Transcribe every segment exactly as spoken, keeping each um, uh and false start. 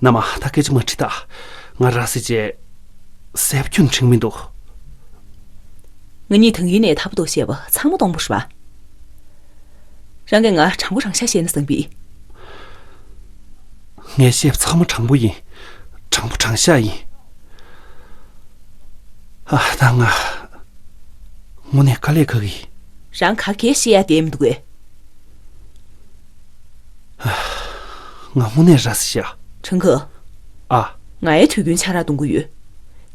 མནའ་མ། ད་སྐད་ཆ་མ་དྲིས་ད། ང་ར་བཟི་བྱས། གསལ་པོ་ཁྱོན་དྲན་གྱི་མི་འདུག་ང་གཉིས་དང་ཡིན་ནས་ཐབ་ཏོ་བཤད་པ་ཚང་མ་སྟོང་པོ་རེད་པ། རང་གིས་ང་དྲང་པོ་དྲང་བཞག་བཤད་ན་བཟང་པས། ངས་བཤད་པ་ཚང་མ་དྲང་པོ་ཡིན། དྲང་པོ་དྲང་བཞག་ཡིན། ཨ། ད་ང་དངོས་གནས་དཀའ་ལས་ཁག་གི། རང་ག་གེ་བཤད་ཡ་བསྡད་མི་འདུག་གས། ང་དངོས་གནས་ར་བཟི་ཤག་ཁྲང་ཁོ། ཨ། ང་ཡི་དུས་རྒྱུན་ཆང་རག་འཐུང་གི་ཡོད།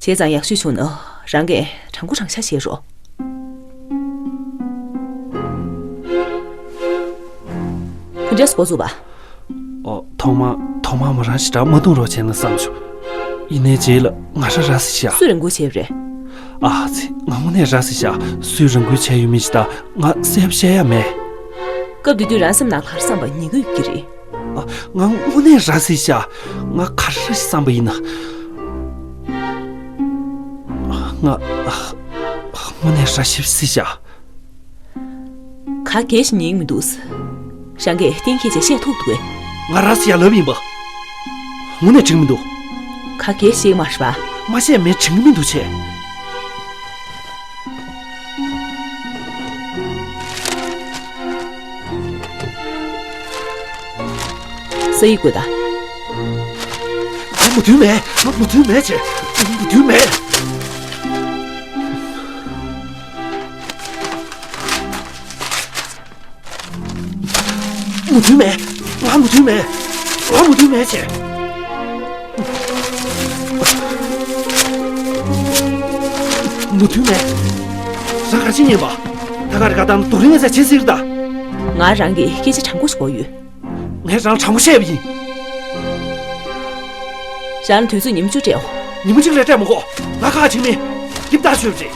བྱས་ཙང་ཡག་ཤོས་བྱུང་ན་རང་གིས་དྲང་པོ་དྲང་བཞག་བཤད་རོགས། ག་འདྲས་འགོ་བཙུགས་པ། ཨོ། ཐོག་མ་ཐོག་མ་མོ་རང་ཞེ་དྲག་མ་བཏུང་རོགས་བྱས་ན་བསམ་བྱུང་། ཡིན་ནའི་རྗེས་ལ་ང་རང་ར་བཟི་ཤག་སུས་རང་འགུལ་བྱས་པ་རེད། ཨ་ཙི། ང་དངོས་གནས་ར་བཟི་ཤག་སུས་རང་འགུལ་བྱས་ཡོད་མེད་ཅི་ད་ང་གསལ་པོ་བཤད་ཡ་མེད། སྐབས་དེ་དུས་རང་སེམས་ནང་ལྷག་བསམ་པ་ཉེ་གི་ཡོད་ཀྱི་རེད། ཨ། ང་དངོས་གནས་ར་བཟི་ཤག་ང་ག་རེ་བསམ་པ་ཡིན་ན། ང་དངོས་གནས་ར་ཞིབ་བཟི་ཤག་ག་གེ་ཞིག་ཉན་མི་འདུག་རང་གིས་གཏན་འཁེལ་བྱས་བཤད་ཐུབ་འདུག་གས། ང་ར་བཟི་ཡ་ལབ་ཡིན་པ། དངོས་གནས་དྲན་གྱི་མི་འདུག་ག་གེ་ཞིག་མ་རེད་པ། མ་བཤད་མེད་དྲན་གྱི་མི་འདུག་བྱས། ས་ཡིག་དགོས་ད། ང་མོས་མཐུན་མེད། ང་མོས་མཐུན་མེད་བྱས། ང་མོས་མཐུན་མེད། མོས་མཐུན་མེད། ང་མོས་མཐུན་མེད། ང་མོས་མཐུན་མེད་བྱས། མོས་མཐུན་མེད། རང་ག་རེ་བྱེད་ཉན་པ། ད་ག་རེ་ག་དང་དུ་རིང་ངས་ཟ་བྱེད་ཟེར་ད། ང་རང་གིས་སྐད་ཆ་དྲང་པོ་ཞིག་གོ་ཡོད། ངས་རང་དྲང་པོ་བཤད་པ་ཡིན། རང་ལ་དུས་ཚོད་ཉིན་མོ་བཅུ་སྤྲད་འོ། ཉིན་མོ་གཅིག་ལས་སྤྲད་མི་དགོས། ང་ཁག་ཆེ་མིན། རྒྱབ་ཐག་ཆོད་པ་རེད།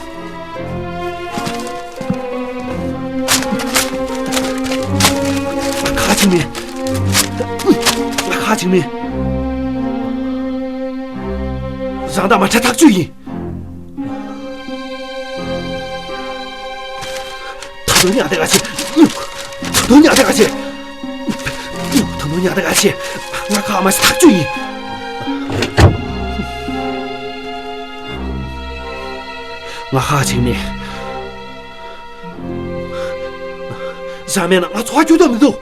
ང་ཁག་ཆེ་མིན། ང་ཁག་ཆེ་མིན། རང་དང་མ་བྲལ་ཐག་ཆོད་ཡིན། ད་དུང་ཉག་དེ་ག་ཆེ། ད་དུང་ཉག་དེ་ག་ཆེ། ད་དུང་ཉག་དེ་ག་ཆེ། ང་ཁག་མ་ཆེ་ཐག་ཆོད་ཡིན། ང་ཁག་ཆེ་མིན། རང་མེད་ན་ང་འཚོ་བ་སྐྱོབ་ཐབས་མི་འདུག་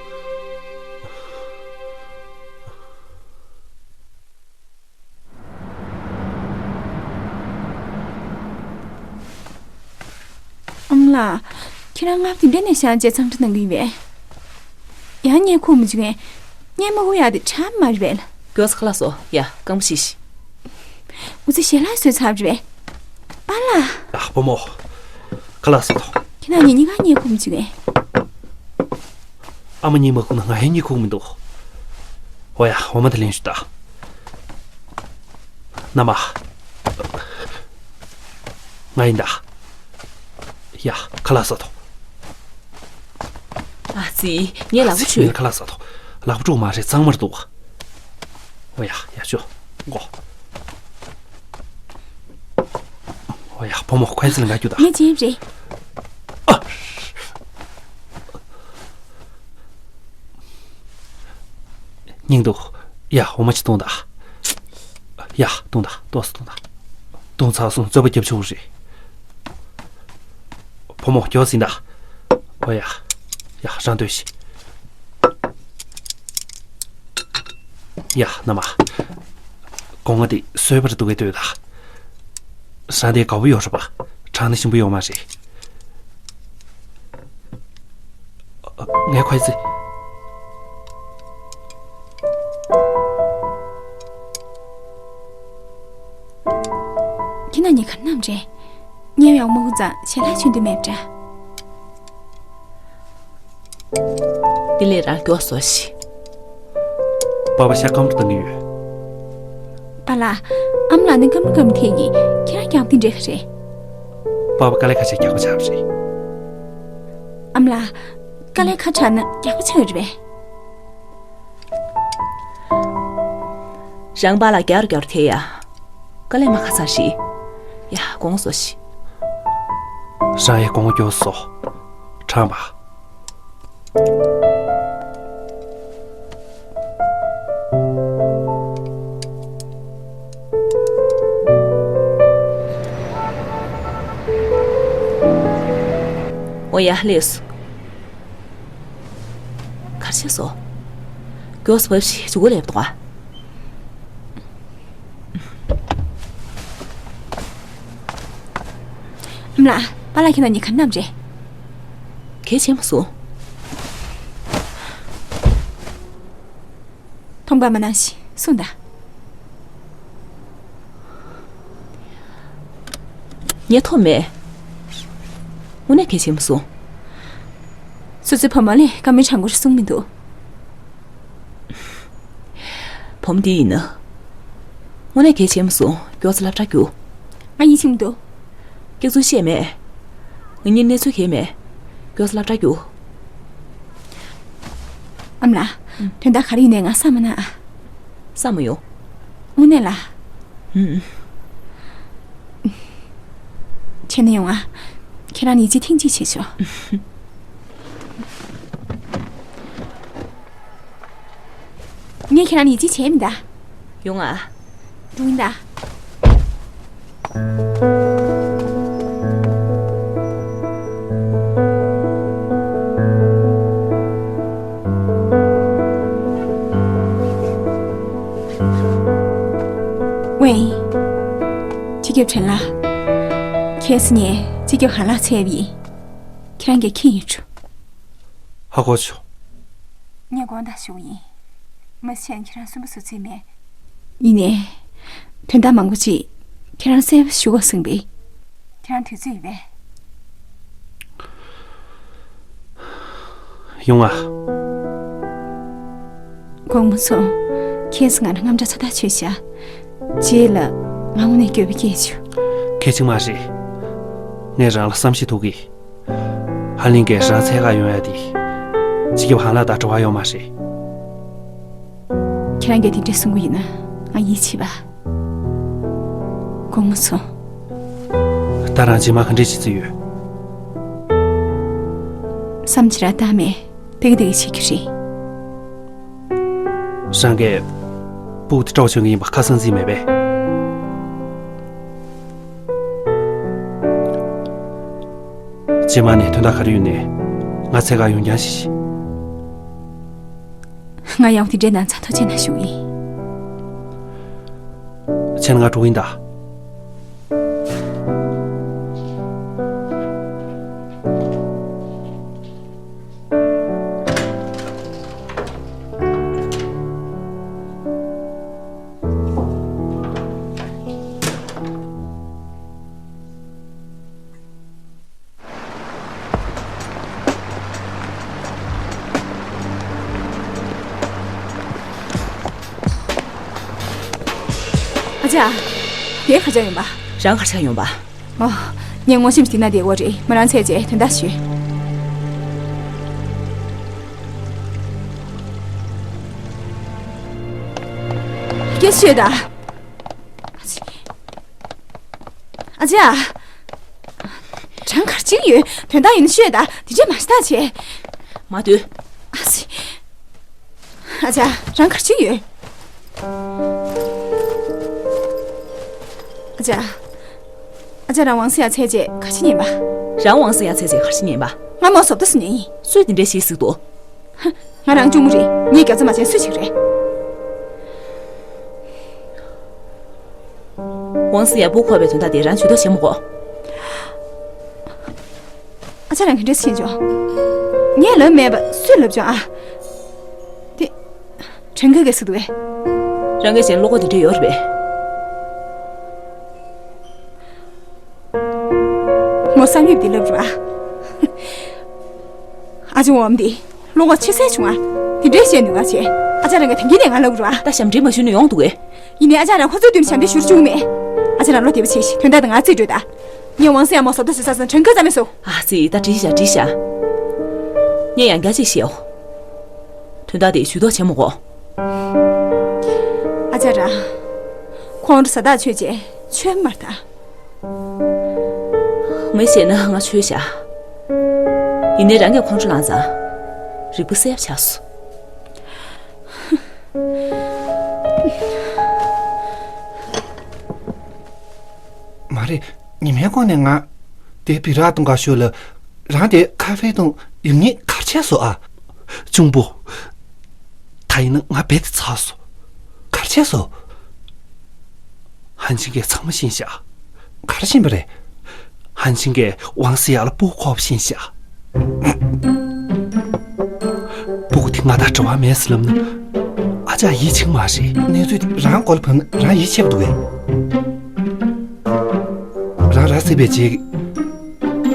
ཨ་མ་ལགས། ཁྱེད་རང་སྔ་དེ་འདྲ་ནས་ཤང་བཅས་གཙང་སྦྲ་གནང་གི་ཡིན་པས། ཡང་བརྙན་ཁུག་མི་བྱུང་ངས། བརྙན་མ་ཁུག་ཡག་དེ་དྲག་མ་རེད་པས། མགྱོགས་སེ་ཁ་ལག་བཟོ། ཡ། རྐང་པ་བཞི་བཞི། འུ་ཚོ་ཞལ་ལག་བཟོས་ཚར་བ་རེད་པས། པཱ་ལགས། ཨ། བུ་མོ། ཁ་ལག་བཟོ་དང་། ཁྱེད་རང་གཉིས་གཉིས་ཀ་བརྙན་ཁུག་མི་བྱུང་ངས། ཨ་མ་གཉིས་མ་ཁུག་ན་ང་ཡང་གཉིད་ཁུག་མི་འདུག་འོ་ཡ། འོ་མ་དེ་ལེན་ཞུ་ད། མནའ་མ། ང་ཡིན་ད། ཡ། ཁ་ལག་ཟ་དང་། ཨ་ཙི། ངས་ལག་པ་ཨ་ཙི། ཆུ། ངས་ཁ་ལག་ཟ་དང་། ལག་པ་དཀྲུག་མ་རེད། གཙང་མར་འདུག་འོ་ཡ། ཡ་ཅོ། མགོ། འོ་ཡ། བུ་མོ་ཁོ་ཚོ་ལ་འགའ་རྒྱུགས་དང་། ངས་བྱས་རེད། ཨ། སྙིང་སྡུག་ཡ། འོ་མ་ཅིག་བཏུང་དང་། ཡ། བཏུང་དང་། ཏོག་ཙམ་བཏུང་དང་། བཏུང་ཚར་སོང་། རྩོད་པ་རྒྱབ་ཆོག་རེད། བུ་མོ་མགྱོགས་ཟིན་དང་། འོ་ཡ། ཡ། རང་སྡོད་ཤིག་ཡ། མནའ་མ། སྒོ་ང་དེ་སོས་པར་འདུག་གས་སྡོད་དང་། རང་དེ་དགའ་པོ་ཡོད་རེད་པ། དྲང་ནས་ཞིམ་པོ་ཡོད་མ་རེད། ངས་ཁོ་ཚོ། ཁྱེད་རང་གཉིས་ག་རེ་བསྣམས་རེད། ཉལ་ཡོང་མ་ཁུག་ཙང་ཞལ་ལག་མཆོད་འདོད་མེད་པ་འདྲ། དེ་ལས་རང་མགྱོགས་བཟོ་ཤིག་པཱ་པ་ཤ་སྐམ་པོ་བཏང་གི་ཡོད། པཱ་ལགས། ཨ་མ་ལགས་ནི་སྐམ་རུ་སྐམ་རུ་ཐད་ཀྱིས་ཁྱེད་རང་རྒྱགས་པ་དེ་འདྲ་ག་རེད། པཱ་པ་དཀའ་ལས་ཁ་ཤས་རྒྱག་པ་ཆགས་པ་རེད། ཨ་མ་ལགས། དཀའ་ལས་ཁ་དྲག་ན་རྒྱགས་པ་ཆགས་ཀྱི་རེད་པས། རང་པཱ་ལགས་རྒྱགས་རུ་རྒྱགས་རུ་ཐད་ཡ། དཀའ་ལས་མ་ཁ་ཚར་ཞིག་ཡ། དགོངས་སོ་ཞིག་རང་ཡ་དགོངས་མགྱོགས་སོ། དྲང་པ། འོ་ཡ། སླེབས་སོང་། ག་རེ་བྱས་སོང་། མགྱོགས་སུ་བབས་ཤིག་མཇུག་གུ་སླེབས་འདུག་ག་ཨ་མ་ལགས། པཱ་ལགས་ཁྱེད་རང་གཉིས་ག་རེ་བསྣམས་རེད། གལ་ཆེན་པོ་སོང་། མཐོང་པ་མ་གནང་ཞིག་གསུངས་དང་། ངས་མཐོང་མེད། དངོས་གནས་གལ་ཆེན་པོ་སོང་། སོ་སོའི་བུ་མོ་ལ་བཀའ་མོལ་དྲང་པོ་ཞིག་གསུངས་མི་འདུག་བུ་མོ་འདི་ཡིན་ན། དངོས་གནས་གལ་ཆེན་པོ་སོང་། མགྱོགས་སུ་སློབ་གྲྭ་རྒྱུགས། ང་ཡིད་ཆེས་མི་འདུག་སྐྱག་རྫུན་བཤད་མེད། ང་གཉིས་གནས་ཚུལ་གང་ཡང་མེད། མགྱོགས་སུ་སློབ་གྲྭ་རྒྱུགས། ཨ་མ་ལགས། ཨུམ། དོན་དག་ག་རེ་ཡིན་ནའི་ང་བསམ་མ་གནང་ཨ། བསམ་མ་ཡོང་། དངོས་གནས་ལགས། ཨུམ། བྱས་ན་ཡོང་ཨ། ཁྱེད་རང་ཡིད་ཆེས་ཐེངས་གཅིག་བྱེད་ཆོག་ངས་ཁྱེད་རང་ཡིད་ཆེས་བྱས་མི་གདའ། ཡོང་ཨ། འགྲོ་ཡིན་ད། ཝེ། སྤྱི་ཁྱབ་ཁྲེན་ལགས། ཁྱེད་ཚོ་ངས་སྤྱི་ཁྱབ་ཧན་ལགས་འཚོལ་བ་ཡིན། ཁྱེད་རང་གིས་མཁྱེན་ཡོད་འགྲོ། ཧ་གོ་བྱུང་། ངས་དགོངས་དག་ཞུ་གི་ཡིན། མ་གཞི་ཁྱེད་རང་སུན་པོ་བཟོ་རྩིས་མེད། ཡིན་ནའི། དོན་དག་མང་པོ་ཅིག་ཁྱེད་རང་གསལ་པོ་ཞུ་དགོས་བསམ་པས། ཁྱེད་རང་དུས་ཚོད་ཡོད་པས། ཡོང་ཨ། དགོངས་པ་མ་ཚོམ། ཁྱེད་ཚོ་ང་ལ་དངངས་སྐྲག་ཚ་ཐག་ཆོད་བཞག་རྗེས་ལ་ང་དངོས་གནས་འགྱོད་པ་སྐྱེས་བྱུང་། གལ་ཆེན་མ་རེད། ངས་རང་ལ་བསམ་ཤེས་ཐུབ་གི། ཧན་ལིན་གྱིས་རང་འཚོལ་གར་ཡོང་ཡ་དེ། སྤྱི་ཁྱབ་ཧན་ལགས་དང་འབྲེལ་བ་ཡོད་མ་རེད། ཁྱེད་རང་གིས་དེ་འདྲ་གསུང་གི་ཡིན་ན་ང་ཡིད་ཆེས་པ། དགོངས་པ་མ་ཚོམ། ད་རང་རྗེས་མ་ག་འདྲས་བྱེད་རྩིས་ཡོད། བསམ་ཅི་ར་བཏང་མེད། དེ་ག་དེ་ག་བྱེད་རྒྱུ་རེད། རང་གིས་སྤུ་གུ་དེ་སྤྲོ་བྱུང་གི་ཡིན་པ་ཁ་སང་རྩིས་མེད་པས། རྗེས་མ་ནས་དོན་དག་ག་རེ་ཡོད་ནའི་ང་འཚོལ་གར་ཡོང་རྐྱང་བྱེད་ཤིག་ང་ཡང་དེ་འདྲའི་ན་ཚ་ཐུགས་རྗེ་གནང་ཞུ་གི་ཡིན། བྱས་ན་ང་འགྲོ་གི་ཡིན་ད། ཨ་ཅག་དེ་ག་ཅག་ཡོང་པ། རང་ག་ཅག་ཡོང་པ། ཨོ། ངས་ངོ་ཤེས་པ་ཞིག་ན་བསྡད་ཡོད་རེད། མོ་རང་འཚོལ་བྱས་དོན་དག་ཞུས། སྐད་ཤོད་ད། ཨ་ཅག་རང་ག་རེ་བྱེད་ཀྱི་ཡོད། དོན་དག་ཡིན་ན་ཤོད་ད། དེ་འདྲས་མ་ཞེ་དྲག་བྱེད། མ་སྡོད། ཨ་ཅག་ཨ་ཅག་རང་ག་རེ་བྱེད་ཀྱི་ཡོད། ཨ་ཅག་ཨ་ཅག་རང་ཝང་སི་ཡ་འཚོལ་བྱས་ག་རེ་བྱེད་ཉན་པ། རང་ཝང་སི་ཡ་འཚོལ་བྱས་ག་རེ་བྱེད་ཉན་པ། ང་མོ་བཟོ་ལྟ་བཟོ་ཉན་ཡིན། སུས་དེ་འདྲས་བཤད་སྲིད་དོ། ཧ། ང་རང་གཅུང་མོ་རེད། ངས་རྒྱབ་རྩ་མ་བྱས་སུ་ཞིག་རེད། ཝང་སི་ཡ་སྤུ་གུ་འཁོར་བའི་དོན་དག་དེ་རང་ཇུས་གཏོགས་བྱེད་མི་དགོས། ཨ་ཅག་རང་ག་འདྲས་ཤེས་བྱུང་། ངས་ལབ་མེད་པ་སུས་ལབ་བྱུང་ཨ། དེ། ཁྲེང་ཁ་གིས་ཟེར་འདུག་གས། རང་གི་གཞན་བློ་ཁོག་དེ་འདྲས་ཡོད་རེད་པས། མོ་བསམ་ཡས་འདི་ལབ་རུ་ཨ། ཨ་ཅག་འོམ་འདི་བློ་ཁོག་ཆེ་ས་བྱུང་ཨ། དེ་འདྲས་བཤད་ནུས་ག་བྱས། ཨ་ཅག་རང་གིས་དེང་གི་ནས་ང་ལབ་རུ་ཨ། ད་ཞབས་འདྲེན་མ་ཞུས་ན་ཡོང་འདུག་གས། ཡིན་ནའི་ཨ་ཅག་རང་ཁོ་ཚོའི་མདུན་ཞབས་འདྲེན་ཞུ་རྒྱུ་མེད། ཨ་ཅག་རང་བློ་བདེ་པོ་བྱས་ཤིག་དོན་དག་དེ་ང་རྩིས་སྤྲོད་ད། ངས་ཝང་སི་ཡ་མོ་བཟོ་ལྟ་བཟོས་ཚར་སོང་། ཁྲེང་ཁ་རྩ་མེད་བཟོ། ཨ་ཙི། ད་བྲིས་ཤག་བྲིས་ཤག་ངས་ཡང་བསྐྱར་ཅིག་བཤད་འོ། དོན་དག་དེ་ཇུས་གཏོགས་བྱེད་མི་དགོས། ཨ་ཅག་རང་། ཁོང་ཁྲོ་ཟ་ཐག་ཆོད་བྱས་ཆོད་མར་ད། ངས་བཤད་ན་ང་ཆོས་བྱ། ཡིན་ནའི་རང་གིས་ཁོང་ཁྲོ་ལངས་ཙང་། རིག་པ་གསལ་པོ་ཆགས་སོང་། མ་རེད། ཉི་མའི་གོང་ནས་ང་། དེ་བི་རག་གཏོང་ག་ཤོད་ལ། རང་དེ་ཁ་ཧྥེ་དང་ཡུ་ཉིད་གར་བྱས་སོང་ཨ། གཅུང་པོ། ད་ཡིན་ན་ང་རྦད་དེ་ཚར་སོང་། གར་བྱས་སོང་། ཧན་ཆིང་གིས་ཚང་མ་ཤེས་ཤག་གར་ཕྱིན་པ་རེད། ཧན་ཆིང་གིས་ཝང་སི་ཡ་ལ་སྤུ་གུ་ཁོག་པ་ཤེས་ཤག་སྤུ་གུ་དེ་ང་དང་འབྲེལ་བ་མེད་ཟེར་ལབ་ན། ཨ་ཅག་ཡིད་ཆེས་མ་རེད། གནས་ཚུལ་དེ་རང་མགོ་ལ་བབས་ན་རང་ཡིད་ཆེས་པ་འདུག་གས། རང་ར་བསད་པའི་རྗེས་ཀྱི་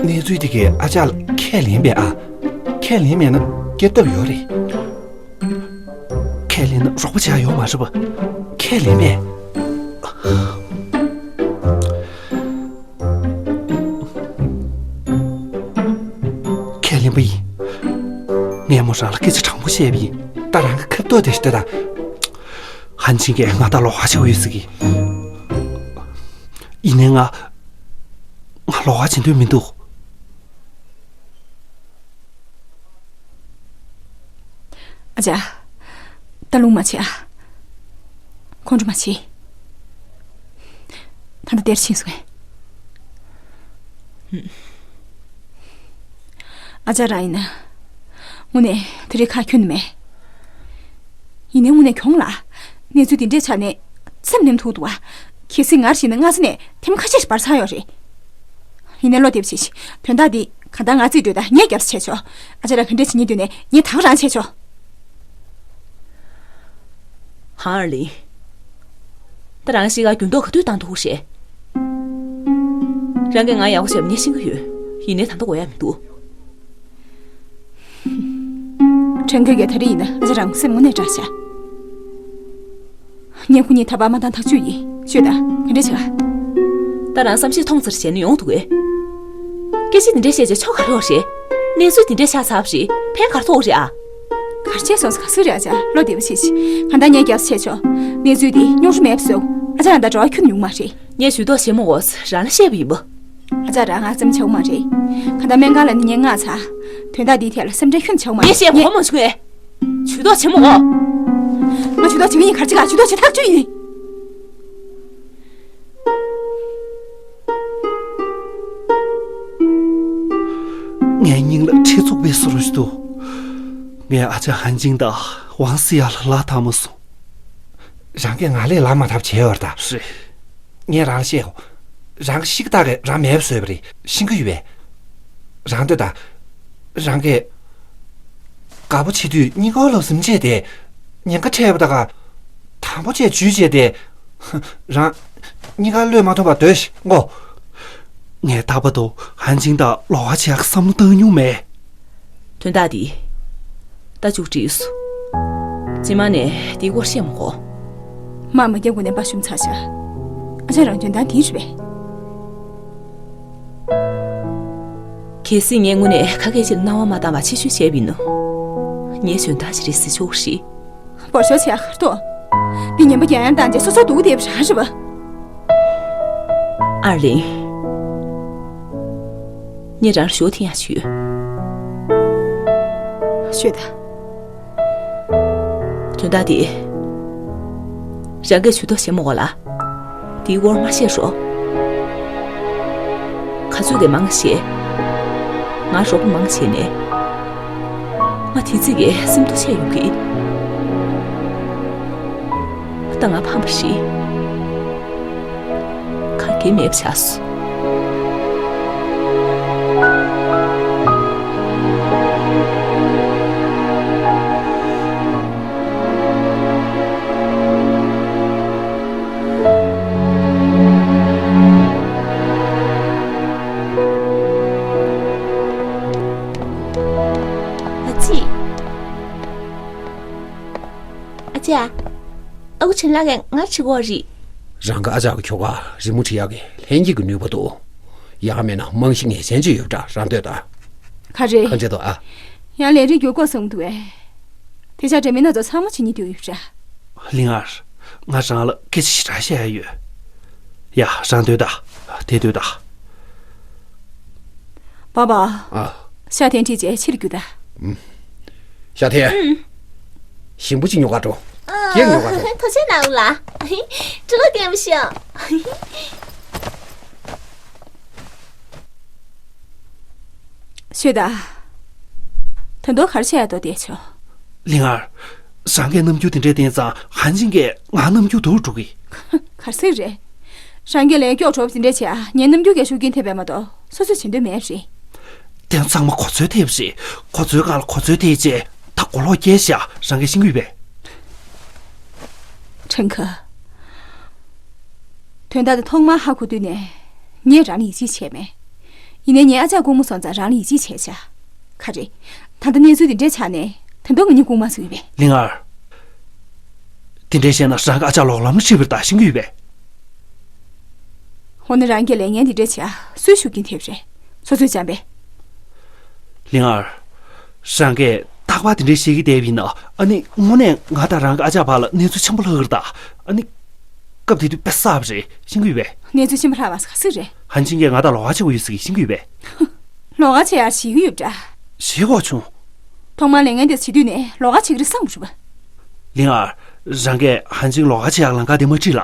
གནས་ཚུལ་དེ་གས་ཨ་ཅག་ལ་ཁས་ལེན་པས་ཨ། ཁས་ལེན་མེད་ན་སྐྱབས་ཐབས་ཡོད་རེད། ཁས་ལེན་ན་རོགས་པ་བྱ་ཡོང་མ་རེད་པ། ཁས་ལེན་པས། ཁས་ལེན་པ་ཡིན། ངས་མོ་རང་ལ་སྐད་ཆ་དྲང་པོ་བཤད་པ་ཡིན། ད་རང་གི་ཁ་ཐོག་དེ་ཤི་ད་ད། ཧན་ཆིང་གིས་ང་ད་ལོགས་ཀ་བྱེད་དགོས་ཡོད་ཟེར་གི། ཡིན་ནའི་ང་། ང་ལོགས་ཀ་བྱེད་འདོད་མི་འདུག་ཨ་ཅག་ད་རུང་མ་བྱེད་ཨ། ཁོང་ཁྲོ་མ་བྱེད། ད་ལྟ་དེར་ཕྱིན་སོང་ངས། ཨ་ཅག་རང་ཡིན་ན། དངོས་གནས་དེ་རིང་ཁ་ཁྱོན་ནས་མེད། ཡིན་ནའི་དངོས་གནས་གྱོང་ལ། གནས་ཚུལ་འདི་འདྲས་ཆགས་ནས་སེམས་ནེམ་ཐུག་འདུག་བ། གལ་སྲིད་ངར་ཤི་ན་སྔ་ས་ནས་ཐེངས་མ་ཁ་ཤས་ཤིག་བར་ཚར་ཡོད་རེད། ཡིན་ནའི་བློ་བདེ་པོ་བྱེད་ཤིག་དོན་དག་འདི་གང་ལྟར་ང་རྩིས་སྤྲོད་ད་ངས་རྒྱབ་ས་བྱས་ཆོག་ཨ་ཅག་ལ་ག་འདྲས་བྱེད་སྙིང་འདོད་ནས་ངས་ད་ག་རང་བྱས་ཆོག་ཧང་ཨར་ལིང་། ད་རང་ཤི་ཁ་འགྱུར་ལྡོག་ག་དུས་བཏང་ཐུབ་རེད། རང་གིས་ང་ཡག་པོ་བྱས་པ་ངས་ཤེས་ཀྱི་ཡོད། ཡིན་ནའི་ད་ལྟ་དགོས་ཡག་མི་འདུག་ཁྲེན་ཁེ་གིས་ད་རེས་ཡིན་ན་ཨ་ཅག་རང་སེམས་དངོས་གནས་དྲག་ཤག་ངས་ཁོ་གཉིས་ཐར་པ་མ་བཏང་ཐག་ཆོད་ཡིན། ཤོད་ད། ག་འདྲས་བྱེད་ག་ད་རང་བསམ་ཤེས་ཐོངས་ཚར་བྱས་ནས་ཡོང་འདུག་གས། སྐད་ཆ་འདི་འདྲས་བཤད་བྱས་ཆོ་ག་རེ་ཡོད་རེད། གནས་ཚུལ་འདི་འདྲས་ཆགས་ཚར་བ་རེད། ཕན་ག་རེ་ཐོགས་རེད་ཨ། གར་བྱས་སོང་ས་ག་ཚོད་རེད་ཨ་ཅག་བློ་བདེ་པོ་བྱེད་ཤིག་གང་ལྟར་ངས་རྒྱབ་ས་བྱས་ཆོག་གནས་ཚུལ་འདི་རྙོག་དྲ་མེད་པ་བཟོ། ཨ་ཅག་རང་དང་འབྲེལ་བ་ཁྱོན་ནས་ཡོང་མ་རེད། ངས་ཇུས་གཏོགས་བྱེད་མ་དགོས་རང་ལ་བཤད་པ་ཡིན་པ། ཨ་ཅག་རང་ང་ཙམ་བྱའུ་མ་རེད། གང་ལྟར་སྨན་ཁང་ལ་ནི་ངས་མངགས་ཚར། དོན་དག་འདིའི་ཐད་ལ་སེམས་ཁྲལ་ཁྱོན་བྱའུ་མ་རེད། ངས་བཤད་གོ་མ་བྱུང་ངས། ཇུས་གཏོགས་བྱེད་མ་དགོས། ང་ཇུས་གཏོགས་བྱེད་ཀྱི་ཡིན། ག་རེ་བྱེད་ག་ཇུས་གཏོགས་བྱེད་ཐག་ཆོད་ཡིན། ངའི་སྙིང་ལ་གྲི་བཙུགས་པའི་བཟོ་འདྲ་ཞིག་འདུག་ངས་ཨ་ཅག་ཧན་ཅིང་དང་ཝང་སི་ཡ་ལ་ལབ་ཐག་མ་སོང་། རང་གིས་ང་ལས་ལབ་མ་ཐག་བྱས་ཡོད་རེད་ད། རེད། ངས་རང་ལ་བཤད་གོ། རང་ཤི་ཀ་ཏག་གིས་རང་མེད་པ་བཟོས་པ་རེད། ཤེས་ཀྱི་ཡོད་པས། རང་ལྟོས་དང་། རང་གིས་དགའ་པོ་བྱེད་དུས་གཉིད་ཁུག་ལ་གཟིམ་བྱས་ཏེ། ཉེན་ཁ་འཕྲད་པ་དག་ག་དང་པོ་བྱས་འཇུས་བྱས་ཏེ། རང་གཉིད་ཁུག་གློད་མ་ཐུབ་པར་སྡོད་ཤིག་ངོ་། ངས་རྟག་པར་དུ་ཧན་ཅིང་དང་ལོགས་ཀ་བྱེད་ཡག་བསམ་བློ་བཏང་མྱོང་མེད། དོན་དག་འདི་ད་མཇུག་སྒྲིལ་སོང་། རྗེས་མ་ནས་འདིའི་སྐོར་བཤད་མ་དགོས། མར་མ་རྒྱབ་དགོས་ནས་དཔའ་ཞུམ་ཚར་ཤག་ཨ་ཅག་རང་འཇོན་ཐང་འདི་རེད་པས། གལ་སྲིད་ངས་དངོས་གནས་ཁ་སྐད་ཅིག་ལ་སྣང་བ་མ་བཏང་བར་ཕྱི་བཤོལ་བྱས་པ་ཡིན་ན། ངའི་འཇོན་ཐང་ཞིག་རེད་ཟེར་ཆོག་གི་རེད། སྐོར་ཞོར་བྱེད་ཡག་ག་རེ་འདུག་འདི་ངན་པ་རྒྱག་ཡང་བཏང་རྗེས་སོ་སོ་སྡུག་བསྡད་པ་རང་རེད་པ། ཨར་ལིང་། ངས་རང་ལ་ཞུ་བ་དེ་ཡང་ཞུས་ཡོད། ཤོད་ད། དོན་དག་འདི། རང་གིས་ཇུས་གཏོགས་བྱེད་མ་དགོས་ལ། འདིའི་སྐོར་མ་བཤད་རོགས། ག་ཚོད་ཀྱིས་མང་བཤད། ང་རོགས་པ་མང་བྱས་ནས། ང་དེ་ཙམ་གྱིས་སེམས་སྡུག་ཆེ་ཡོང་གི། ད་ང་ཕམ་པ་རེད། ག་གེ་མེད་པ་ཆགས་སོང་། ཨ་ཙི། ཨ་ཅག་ཨ་ཁུ་ཆེན་ལགས་ཀྱིས་ང་འདྲི་གོ་རེད། རང་གི་ཨ་ཅག་གི་ཁྱོ་ག་རི་མོ་འབྲི་ཡག་གི་ལྷན་སྐྱེས་ཀྱི་ནུས་པ་འདུག་ཡག་མེད་ན་རྨང་གཞི་ངེས་ཅན་ཅིག་ཡོད་པ་འདྲ། རང་ལྟོས་དང་། ག་རེ། ག་འདྲ་འདུག་ཨ། ཡང་ལས་རིགས་འགྱུར་དགོས་བསམ་འདུག་ཨེ། དེ་ཆ་འདྲ་མིན་སྣ་ཚོགས་ཚང་མ་བྱེད་སྙིང་འདོད་ཡོད་པ་འདྲ། ལིང་ཨར། ང་རང་ལ་སྐད་ཆ་ཞེ་དྲག་བཤད་ཡ་ཡོད། ཡ། རང་ལྟོས་དང་། དེ་ལྟོས་དང་། པ་པ། ཨ། ཤ་ཐན་ཁྲིད་བྱས་ཕྱིར་རྒྱུགས་ད། ཤ་ཐན། ཞིམ་པོ་ཅིག་ཉོ་ག་འགྲོ། ཨ། ཀེག་ཉོ་ག་འགྲོ། ཐུགས་རྗེ་གནང་ལགས། སྤྲོ་པོ་ལྡན་པ་ཤོག། ཆོས་དང་། ད་དུང་ག་རེ་བྱས་ཡ་འདུག་བསྡད་ཆོག་ལིང་ཨར། རང་གིས་རྣམ་འགྱུར་དེ་འདྲ་བསྟན་ཙང་ཧན་ཅིང་གིས་ང་རྣམ་འགྱུར་སྡུག་རུ་འགྲོ་གི། ག་རེ་ཟེར་རེད། རང་གིས་ལས་སྐྱོ་གྲོགས་དེ་འདྲ་བྱས་ཨ་ངའི་རྣམ་འགྱུར་གྱི་ཤུགས་རྐྱེན་ཐེབས་པས་མ་གཏོགས་སོ་སོས་བྱེད་འདོད་མེད་རེད། དེ་ཚང་མ་ཁོ་ཚོའི་ཐེབས་རེད། ཁོ་ཚོའི་སྒང་ལ་ཁོ་ཚོའི་ཐེབས་རྗེས་ད་གོ་ལོག་སྐྱེལ་ཤག་རང་གིས་ཤེས་ཀྱི་ཡོད་པས། ཁྲེང་ཁ། དོན་དག་དེ་ཐོག་མར་ཧ་གོ་དུས་ནས་ངས་རང་ལ་ཡིད་ཆེས་བྱས་མེད། ཡིན་ནའི་ངའི་ཨ་ཅག་སྐུ་ངོ་སོང་ཙང་རང་ལ་ཡིད་ཆེས་བྱས་ཤག་ག་རེ། ད་ལྟ་གནས་ཚུལ་འདི་འདྲས་ཆགས་ནས་ད་དུང་ང་གཉིས་སྐུ་མ་སོང་ཡོད་པས། ལིང་ཨར། དེ་འདྲས་བཤད་ན་རང་གི་ཨ་ཅག་ལོག་ལམ་ལ་ཁྲིད་པར་ད་ཤེས་ཀྱི་ཡོད་པས། འོ་ན་རང་གིས་ལས་ངན་འདི་འདྲས་བྱས་སུའི་ཤུགས་རྐྱེན་ཐེབས་རེད། སོ་སོས་བྱས་པས། ལིང་ཨར། རང་གིས་རྟག་པར་དེ་འདྲས་བཤད་ཀྱི་བསྡད་པ་ཡིན་ན་ཨ་ནི་དངོས་གནས་ང་དང་རང་གི་ཨ་ཅག་བར་ལ་གནས་ཚུལ་ཆེན་པོ་ལྷག་གི་རེད་ད། ཨ་ནི། སྐབས་དེ་དུས་དཔེ་གསར་པ་རེད་ཤེས་ཀྱི་ཡོད་པས། གནས་ཚུལ་ཆེན་པོ་ལྷག་པ་ཟེར་ག་ཟེ་རེད། ཧན་ཅིང་གིས་ང་དང་ལོགས་ཀ་བྱེད་དགོས་ཡོད་ཟེར་གྱི་ཤེས་ཀྱི་ཡོད་པས། ལོགས་ཀ་བྱེད་ཡག་ཤེས་ཀྱི་ཡོད་པ་འདྲ། ཤེས་དགོས་བྱུང་། ཐོག་མར་ལས་ངན་དེ་བྱེད་དུས་ནས་ལོགས་ཀ་བྱེད་ཀྱི་རེད་བསམ་གྱི་རེད་པ། ལིང་ཨར། རང་གིས་ཧན་ཅིང་ལོགས་ཀ་བྱེད་ཡག་ལམ་ཁ་དེ་མ་ཁྲིད་ལ།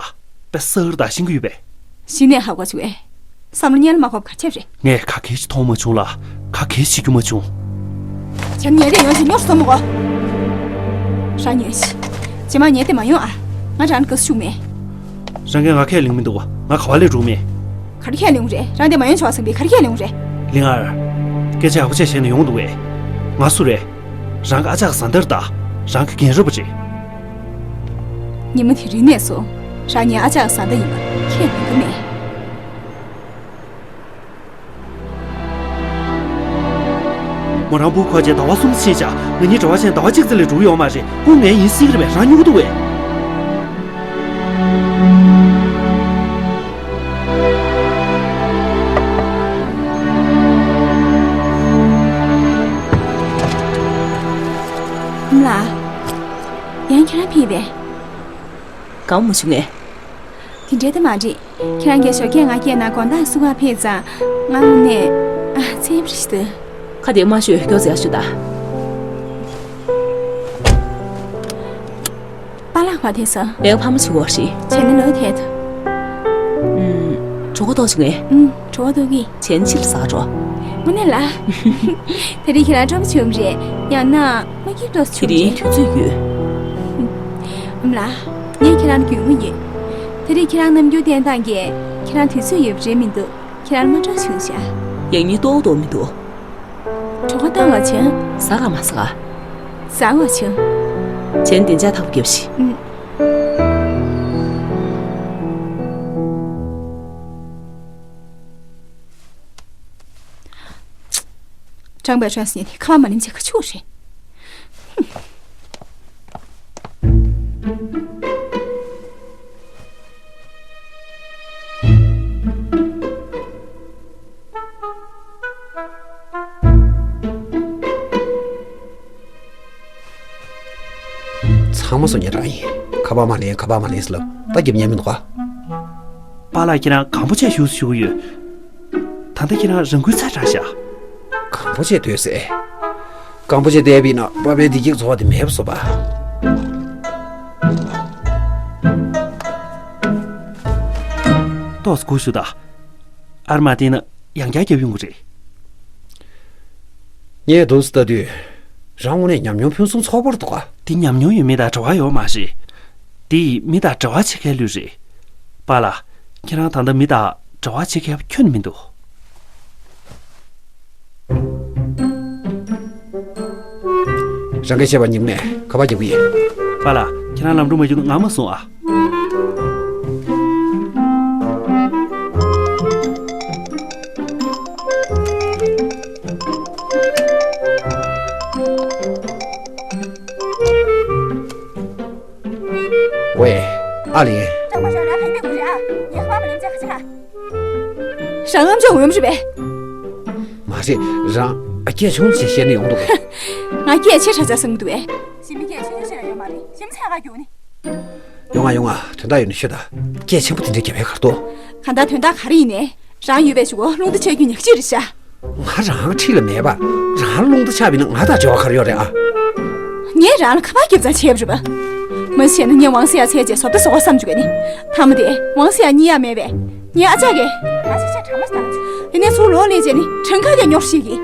དཔེ་གསར་པ་རེད་ད་ཤེས་ཀྱི་ཡོད་པས། གཞི་ནས་ཧ་གོ་བྱུང་ངས། བསམ་བློ་གཉེར་མ་དགོས་པ་ག་ཆེ་རེད། ངས་ག་གེ་ཞིག་མཐོང་མ་བྱུང་ལ། ག་གེ་ཞིག་བྱེད་རྒྱུ་མ་བྱུང་། བྱས་ན་ཉལ་རེ་ཡོང་ཞིག་ཉོར་སོང་མོ་གོ། རང་ཉོན་ཞིག་རྗེས་མ་ཉལ་དེ་མ་ཡོང་ཨ། ང་རང་ལ་དགའ་བསུ་ཞུ་མེད། རང་གིས་ང་ཁས་ལེན་མི་འདུག་ང་ག་པར་སླེབས་འགྲོ་མེད། ག་རེ་ཁས་ལེན་རེད། རང་དེ་མ་ཡོང་ཆོག་བསམ་པའི་ག་རེ་ཁས་ལེན་རེད། ལིང་ཨར། སྐད་ཆ་ཡག་པོ་བྱས་བཤད་ན་ཡོང་འདུག་གས། ང་སུ་རེད། རང་གི་ཨ་ཅག་གི་བཟའ་ཟླ་རེད་ད། རང་གི་རྒན་རབས་པ་རེད། ཉི་མ་དེ་རིང་ནས་བཟུང་རང་ངའི་ཨ་ཅག་གི་བཟའ་ཟླ་ཡིན་པ་ཁས་ལེན་གྱི་མེད། མོ་རང་བུ་ཁོ་ཆེ་ཟླ་བ་གསུམ་ཕྱིན་བཞག་ང་གཉིས་འབྲེལ་བ་བྱས་ཟླ་བ་གཅིག་ཙམ་ལས་འགྲོ་གི་ཡོད་མ་རེད། སྐུ་ངལ་ཡིན་སྲིད་ཀྱི་རེད་པས། རང་སྨྱོ་གི་འདུག་པས། ཨ་མ་ལགས། ཡང་ཁྱེད་རང་ཕེབས་པས། དགའ་པོ་མ་བྱུང་ངས། དེ་འདྲའི་ད་མ་རེད། ཁྱེད་རང་གིས་ཞོགས་ཀས་ང་སྐད་ནང་དགོང་དག་སུ་ག་ཕེབས་ཙང་ང་དངོས་གནས་ཨ་ཚེམ་རེ་ཞིག་འདུག་ཁ་དེ་མ་ཤོད་མགྱོགས་ཙམ་ཡར་ཤོག་ད། པཱ་ལགས་ག་བ་ཕེབས་སོང་། ལས་ཀ་འཕར་མ་བྱེད་དགོས་ཤིག་བྱས་ན་ལོས་ཐད་དོ། ཨུམ། གྲོད་ཁོག་ལྟོགས་བྱུང་ངས། ཨུམ། གྲོད་ཁོག་ལྟོགས་ཀྱི། བྱས་ན་ཕྱི་ལ་ཟ་འགྲོ། དངོས་གནས་ལ། དེ་རིང་ཁྱེད་རང་སྤྲོ་པོ་བྱུང་རེད། ཡང་ན་མ་སྐྱིད་ཏོག་ཙམ་བྱུང་རེད། དེ་རིང་དུས་ཚོད་ཡོད། ཨུམ་ལགས། ངས་ཁྱེད་རང་ལ་རྒྱུས་མངའ་ཡོད། དེ་རིང་ཁྱེད་རང་རྣམ་འགྱུར་བསྟན་སྟངས་ཀྱིས་ཁྱེད་རང་དུས་ཚོད་ཡོད་པ་རེད་མི་འདུག་ཁྱེད་རང་ལ་མ་སྤྲོ་བྱུང་ཤག་ཡང་སྙིང་ཏོག་ཏོ་མི་འདུག་གྲོད་ཁོག་ལྟོགས་པ་བྱུང་། ཟ་ག་མ་ཟ་ག་བཟའ་བ་བྱུང་། བྱས་ན་བདེ་འཇགས་ཐབས་བརྒྱབ་ཤིག་ཨུམ། ཀྲང་པའེ་ཧྲན་ཟེར་མཁན་དེ་ཁ་པར་མ་ལེན་བྱེད་ག་ཆུག་རེད། ཚང་མ་སོ་ཉེ་རང་ཡིན། ཁ་པར་མ་ལེན་ཁ་པར་མ་ལེན་ཟེར་ལབ་ད་རྒྱབ་ཉན་མི་འདུག་ག་པཱ་ལགས་ཁྱེད་རང་གང་པོ་བྱས་བཞུགས་སུ་བཞུགས་ཀྱི་ཡོད། ད་ལྟ་ཁྱེད་རང་རང་འགུལ་ཚར་དྲགས་ཤག་གང་པོ་བྱས་སྡོད་ཟེར། གང་པོ་བྱས་བསྡད་པ་ཡིན་ན་པཱ་པའི་བདེ་སྐྱིད་འཚོ་བ་དེ་མེད་པ་བཟོ་པ། ཏོག་ཙམ་སྒུག་ཞུ་དང་། ཨར་མ་བསྟན་ན་ཡང་བསྐྱར་རྒྱབ་ཡོང་གི་རེད། ངས་འདུག་སེ་ལྟ་དུས། རང་དངོས་གནས་ཉམས་མྱོང་ཕུན་སུམ་ཚོགས་པོ་རེད་འདུག་ག་དེ་ཉམས་མྱོང་ཡོད་མེད་དང་འབྲེལ་བ་ཡོད་མ་རེད། དེ་ཡིས་མི་དང་འབྲེལ་བ་བྱེད་མཁན་ལུས་རེད། པཱ་ལགས། ཁྱེད་རང་ད་ལྟ་མི་དང་འབྲེལ་བ་བྱེད་མཁན་ཁྱོན་ནས་མི་འདུག་རང་གིས་བཤད་པ་ཉིད་ནས་ཁ་པར་རྒྱག་གི་ཡིན། པཱ་ལགས། ཁྱེད་རང་ལམ་འགྲོ་མ་བརྒྱུགས་ན་ང་མ་སོང་ཨ། ཝེ། ཨ་ལི། ཀྲང་པ་ཧྲན་རང་ག་རེ་འདོད་ཀྱི་རེད་ཨ། ངས་ཁ་པར་མ་ལེན་ཚེ་ག་ཅི་ལ། རང་ངམ་ཅོག་ངོ་ཡོམ་རེད་པས། མ་རེད། རང་ཨ་སྐད་ཆུང་ཅིག་བཤད་ན་ཡོང་འདུག་གས། ང་སྐད་ཆེ་དྲགས་ཆགས་བསམ་གྱི་འདུག་གས། ཞི་མི་སྐད་ཆེ་ཆེ་ཞིག་ཡོད་མ་རེད། ཞི་མི་ཚད་ག་རྒྱུག་ནི། ཡོང་ང་ཡོང་ང་། དོན་དག་ཡོད་ན་ཤོད་ད། སྐད་ཆེན་པོ་དེ་འདྲའི་རྒྱབ་ཡ་ག་རེ་འདུག་གང་ལྟར་དོན་དག་ག་རེ་ཡིན་ནའི། རང་ཡོད་པའི་གཞུག་གུ་རླུང་རྟ་ཆག་རྒྱུ་ཉག་གཅིག་རེད་ཤག་ང་རང་འཁྲིས་ལ་མེད་པ། རང་རླུང་རྟ་ཆག་པ་ཡིན་ན་ང་དང་འབྲེལ་བ་ག་རེ་ཡོད་རེད་ཨ། ངས་རང་ལ་ཁ་པར་རྒྱབ་ཙང་བྱས་པ་རེད་པ། མ་བྱས་ན་ངས་ཝང་སི་ཡ་འཚོལ་རྗེས་བཟོ་ལྟ་བཟོ་ག་བསམ་བཅུག་ག་ནི། མཐའ་མ་དེ་ཝང་སི་ཡ་རྙེད་ཡ་མེད་པས། ངའི་ཨ་ཅག་གིས། ང་ཞིག་ཆ་གྲ་མ་ཞིག་དང་། དེ་ནས་ཚུར་ལོག་སླེབས་རྗེས་ནི་ཁྲེང་ཁ་གིས་ཉོར་ཤེས་ཀྱི།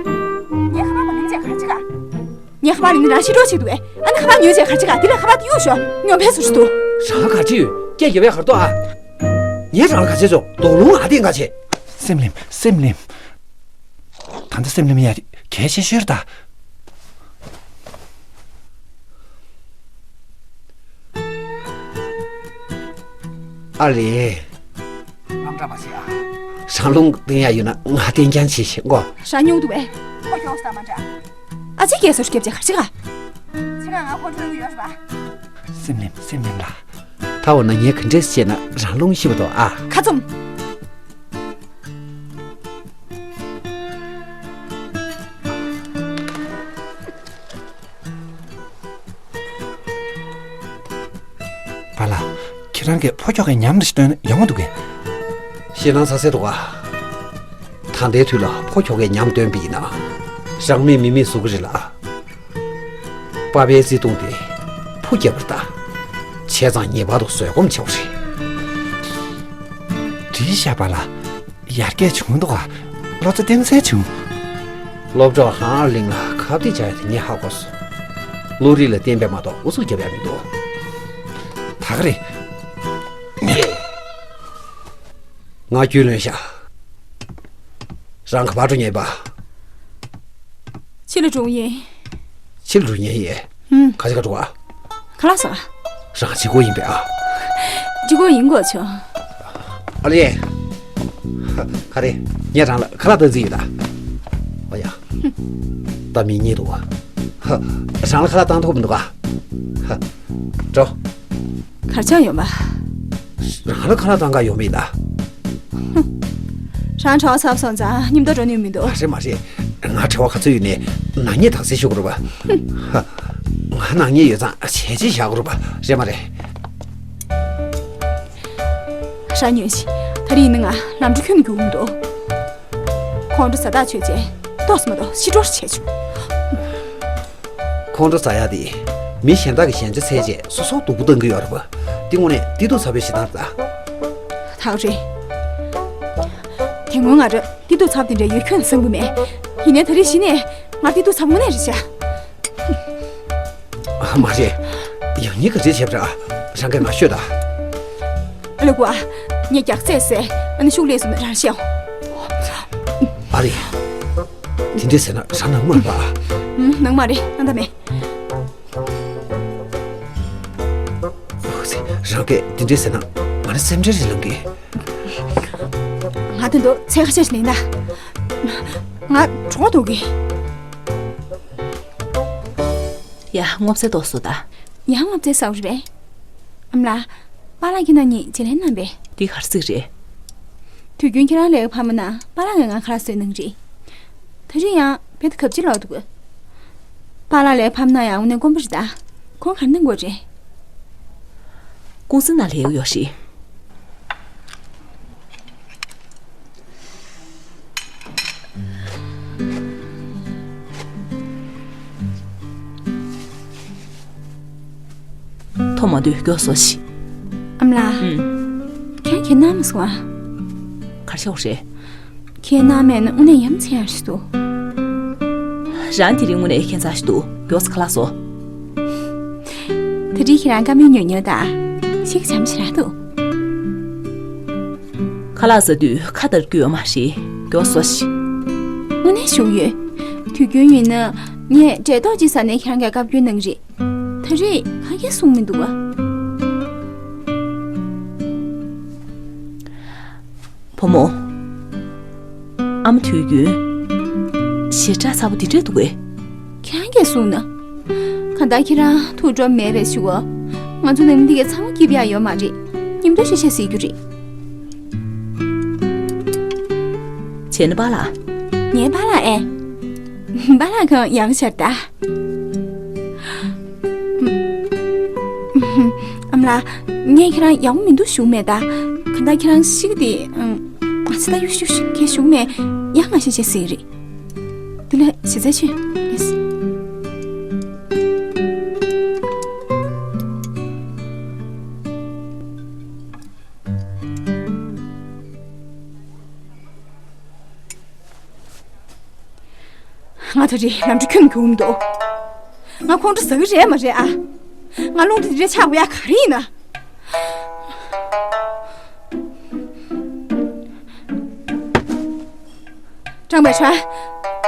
ངས་ཁ་པར་ལེན་ནི་རང་ཤི་འགྲོ་ཞིག་འདུག་གས། ཨ་ནི་ཁ་པར་ཉོས་བྱས་ག་རེ་བྱེད་ག། དེ་ལ་ཁ་པར་དེ་གཡུག་ཞོག། ཉོ་ཕན་སུ་ཞིག་འདུག། རང་ག་རེ་ཡོད། སྐད་རྒྱབ་ཡ་ག་རེ་འདུག་ཨ། ངས་རང་ལ་ག་བྱེད་ཆོག། དོགས་སློང་ཨ་དེ་ང་བྱེད། སེམས་ལེམ། ད་ལྟ་སེམས་ལེམ་ཡ་གལ་ཆེ་ཤོས་རེད་ད། ཨ་ལེ། དངངས་སྐྲག་མ་བྱེད་ཨ། རང་རླུང་བསྟན་ཡ་ཡོད་ན་ང་བསྟན་རྐྱང་བྱེད་ཤེས་གོ། རང་ཉུང་འདུག་པས། ཁོ་གྱོང་སྟ་མ་འདྲ། ཨ་ཅེ་སྐད་སོར་སྐྱབས་རྗེ་ག་རེ་བྱེད་ག། ཕྱི་ང་ང་ཁོ་འཁྲུལ་གི་ཡོད་རེད་པ། སེམས་ལེམ་སེམས་ལེམ་ལ། ད་འོ་ན་ངས་ག་འདྲས་བྱས་ན་རང་རླུང་ཤི་བ་དོ་ཨ། ཁ་བཙུམ། པཱ་ལགས། ཁྱེད་རང་གིས་ཕོ་ཁྱོ་གའི་ཉམས་རེ་ཞིག་སྟོན་ན་ཡག་མོ་འདུག་གས། ཞེད་སྣང་ཚ་སེ་འདུག་ག། ད་ལྟའི་དུས་ལ་ཕོ་ཁྱོ་གའི་ཉམས་སྟོན་པ་ཡིན་ན། རང་མེད་མི་མེད་བཟོ་གི་རེད་ལ། པཱ་ཕའི་བརྩེ་དུང་དེ་ཕུ་རྒྱབ་པར་ལྟ། བྱས་ཙང་ངེས་པར་དུ་བཟོད་སྒོམ་བྱེད་དགོས་རེད། འགྲིག་ཤག་པཱ་ལགས། ཡར་རྒྱས་བྱུང་འདུག་ག། བློ་རྩེ་གཏིང་གསལ་བྱུང་། སློབ་གྲོགས་ཧང་ཨར་ལིང་ལ་ཁ་གཏད་བྱ་ཡ་དེ་ངས་ཧ་གོ་སོང་། བློ་རིག་ལ་བརྟེན་པས་མ་གཏོགས་ཨུ་ཚུགས་རྒྱབ་ཡ་མི་འདུག། ད་ག་རེད། ང་རྒྱུས་ལོན་ཤག། རང་ག་པར་འགྲོ་ཉེན་པ། ཕྱི་ལ་འགྲོ་ཡིན། ཕྱི་ལ་འགྲོ་ཉེན་ཡིན། ཧུམ། ག་ཅི་ག་འགྲོ་བ། ཁ་ལག་ཟ། རང་གཅིག་པོ་ཡིན་པས་ཨ། གཅིག་པོ་ཡིན་དགོས་ཆོག། ཨ་ལེ། ག་རེ། ངས་རང་ལ་ཁ་ལག་བཏང་རྩིས་ཡོད་ད། ཨོ་ཡ། ད་མི་རྙེད་འདུག། ཧ། རང་ལ་ཁ་ལག་བཏང་ཐུབ་མི་འདུག་ག། ཧ། འགྲོ། གར་ཆགས་ཡོང་པ། རང་ལ་ཁ་ལག་བཏང་ག་ཡོང་མིན་ད། རང་གྲྭ་པ་ཚར་སོང་ཙང་མཉམ་དུ་འགྲོ་ནུས་མི་འདུག། མ་རེད་མ་རེད། ང་གྲྭ་པ་ག་ཚོད་ཡོད་ནའི་ནག་ཉེས་དག་སེལ་ཞུ་དགོས་རེད་པ། ཧ། ང་ནག་ཉེས་ཡོད་ཙང་བྱས་རྗེས་བཞག་དགོས་རེད་པ། རེད་མ་རེད། རང་ཉོན་ཞིག། ད་རིང་ནི་ང་ལམ་འགྲོ་ཁྱོན་ནས་རྒྱུག་གི་མི་འདུག། ཁོང་ཁྲོ་ཟ་ཐག་ཆོད་རྗེས་ཏོག་ཙམ་མ་གཏོགས་ཤི་འགྲོ་བྱས་བྱུང་། ཁོང་ཁྲོ་ཟ་ཡག་དེ། མི་གཞན་དག་གི་ཞན་ཆ་འཚོལ་རྗེས་སོ་སོ་སྡུག་པོ་བཏང་གི་ཡོད་རེད་པ། འདི་དངོས་གནས་བདེ་སྡུག་ཚ་བའི་ཞེ་སྡང་རེད་ད། ད་ག་རེད། དེ་སྔོན་ང་རང་བདེ་སྡུག་ཚ་བ་དེ་འདྲ་ཡོད་ཁྱོན་ནས་བསམ་གི་མེད། ཡིན་ནའི་ད་རེས་གཞི་ནས་ང་བདེ་སྡུག་ཚ་བ་དངོས་གནས་རེད་ཤག། ཨ་མ་རེད། ཡང་སྙིང་ག་རེ་བྱས་པ་ར། རང་གིས་ང་ཤོད་ད། ཨ་ལེ་ཀུ་ཨ། ངས་རྒྱགས་ཚད་ཟས་ཨ་ནི་ཤུགས་ལས་སོང་ན་རང་ཤེས་ཨང་། ཨ་རེད། དེ་འདྲས་ཟེར་ན་རང་ནང་མ་རེད་པ། ཨུམ། ནང་མ་རེད། ཨ་ད་མེད། རང་གིས་དེ་འདྲས་ཟེར་ན་ང་ནི་སེམས་ཁྲལ་རེ་ལངས་གི། ང་དེ་འདུག་ཚད་ཁ་ཤས་ཤིག་ལེན་ད། ང་གྲོད་ཁོག་ལྟོགས་གི། ཡ། སྔོ་ཚལ་ཏོག་ཙམ་ཟོ་ད། ཡང་སྔོ་ཚལ་ཟ་དགོས་རེད་པས། ཨ་མ་ལགས། པཱ་ལགས་ཁྱེད་རང་གཉིས་བརྗེ་ལེན་གནང་པས། འདི་ག་རེ་ཟེར་རེད། དུས་རྒྱུན་ཁྱེད་རང་ལས་ཀ་ཕ་མ་ན་པཱ་ལགས་ཀྱིས་ང་ཁ་ལག་བཟོས་གནང་རེད། ད་རེས་ཡང་དཔེ་ད་གབ་ཅི་ལོག་འདུག། པཱ་ལགས་ལས་ཀ་ཕ་མ་ན་ཡང་དངོས་གནས་དཀོན་པོ་རེད་ད། ཁོང་ག་རེ་གནང་དགོས་རེད། ཀུང་སི་ནང་ལས་ཀ་ཡོད་རེད། ཐོ་མ་དུས་མགྱོགས་སོ་ཞིག། ཨ་མ་ལགས། ཨུམ། ཁྱེད་ཁྱེད་ན་མ་སོང་ཨ། གར་ཤོག་རེད། ཁྱེད་ན་མེད་ན་དངོས་གནས་ཡ་མཚན་ཡ་ཞིག་འདུག། རང་དེ་རིང་དངོས་གནས་ཁྱད་མཚར་ཞིག་འདུག། མགྱོགས་སུ་ཁ་ལག་ཟོ། ད་རེས་ཁྱེད་རང་བཀའ་མོལ་ཉུང་ཉུང་དང་ཤི་ཁ་བྱམས་ཞེ་དྲག་འདུག། ཁ་ལག་ཟ་དུས་ཁ་བརྡར་རྒྱུ་ཡོད་མ་རེད། མགྱོགས་སོ་ཞིག། དངོས་གནས་ཞུ་ཡོད། དུས་རྒྱུན་ཡིན་ན་ངས་འབྲས་ཏོག་ཅིག་ཟ་ནས་ཁྱེད་རང་ག་བཀའ་བཀྱོན་གནང་རེད། ད་རེས་གང་ཡང་གསུངས་མི་འདུག་བ། བུ་མོ། ཨ་མ་དུས་རྒྱུན་ཞེ་དྲག་ཚ་པོ་འདི་འདྲས་འདུག་གས། ཁྱེད་རང་གིས་གསུངས་ན། གང་ལྟར་ཁྱེད་རང་ཐུགས་སྤྲོ་མེད་པའི་ཞུ་བ། ང་ཚོ་ནང་མི་འདི་གའི་ཚང་མ་སྐྱིད་པ་ཡ་ཡོད་མ་རེད། མཉམ་དུ་ཤེས་ཤེས་ཟེར་རྒྱུ་རེད། བྱས་ན་པཱ་ལགས། ངའི་པཱ་ལགས་ཨེ། པཱ་ལགས་གང་ཡག་ཤར་ད། ཨ་མ་ལགས། ངས་ཁྱེད་རང་ཡག་པོ་མི་འདུག་ཞུ་མེད་ད། གང་ལྟར་ཁྱེད་རང་ཤི་གི་དེ། ཨང་། ཨ་ཙི་ད་ཡུ་ཤུ་ཤུ་ཁྱེད་ཞུ་མེད། ཡག་ང་ཤེས་ཤེས་ཟེར་རེད། དེ་ལ་ཞེ་ཚད་ཆེ། ཡེས། ང་ད་རེས་ལམ་འགྲོ་ཁྱོན་ནས་རྒྱུག་མི་འདུག། ང་ཁོང་ཁྲོ་ཟ་གི་རེད་མ་རེད་ཨ། ང་རླུང་དེ་འདྲའི་ཆགས་དགོས་ཡ་ག་རེ་ཡིན་ན། ཀྲང་པའེ་ཧྲན།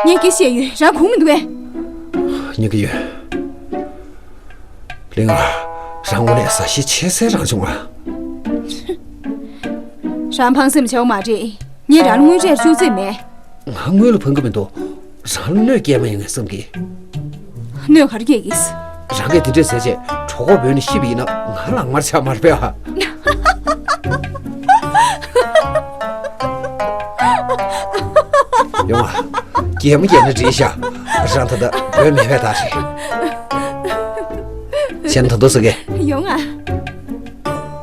ངས་སྐད་བཤད་ཡོད། རང་དགོངས་མི་འདུག་གས། ཉན་གི་ཡོད། ལིང་ཨར། རང་དངོས་གནས་ཟ་ཤེས་ཆེ་སའི་རང་བྱུང་ཨ། རང་ཕངས་སེམས་བྱེད་དགོས་མ་རེད། ངས་རང་ལ་དངུལ་རེར་བཅུག་རྩིས་མེད། ང་དངུལ་ལ་ཕངས་གི་མི་འདུག་རང་ལ་གནོད་སྐྱེལ་མ་ཡིན་ངས་བསམ་གི། གནོད་ག་རེ་སྐྱེལ་གི། རང་གིས་དེ་འདྲས་ཟེར་རྗེས་གྲོད་ཁོག་བོས་ནས་ཤི་བ་ཡིན་ན་ང་ལ་དམར་ཆག་མ་རེད་པས་ཨ། ཡོང་ཨ། སྐྱེལ་མ་སྐྱེལ་ན་འགྲིག་ཤག་རང་ད་ལྟ་བོད་མེད་པའི་རྟགས་རེད། གཞན་ད་དུང་ཟེར་གི། ཡོང་ཨ།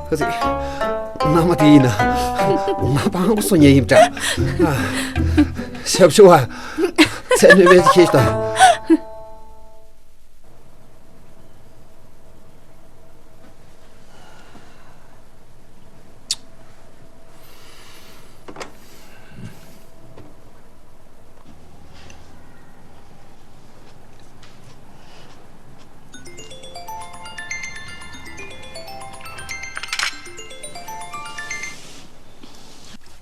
ཁ་ཚིག་མནའ་མ་དེ་ཡིན་ན་ང་སྤང་གོ་སོ་ཉེ་ཡིན་འདྲ། ཞབས་ཞུ་བ། ཚད་ནུས་པའི་ཁྱེད་ད།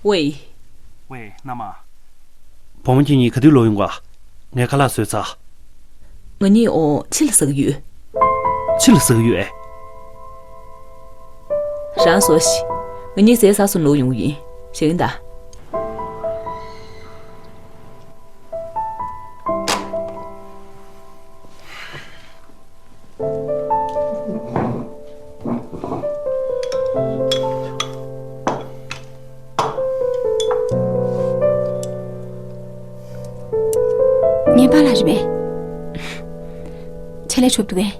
ཝེ། ཝེ། མནའ་མ། བུ་མོ་ཁྱེད་གཉིས་ག་དུས་ལོག་ཡོང་ག་ངས་ཁ་ལག་བཟོས་ཚར། ང་གཉིས་འོ་ཕྱི་ལ་ཟ་གི་ཡོད། ཕྱི་ལ་ཟ་གི་ཡོད་ཨེ། རང་བཟོ་ཞིག་ང་གཉིས་ཟས་ཟ་སོང་ལོག་ཡོང་གི་ཡིན། ཞེས་ཡིན་ད། ངའི་པཱ་ལགས་རེད་པས། ཕྱག་ལས་ཆོབ་འདུག་གས།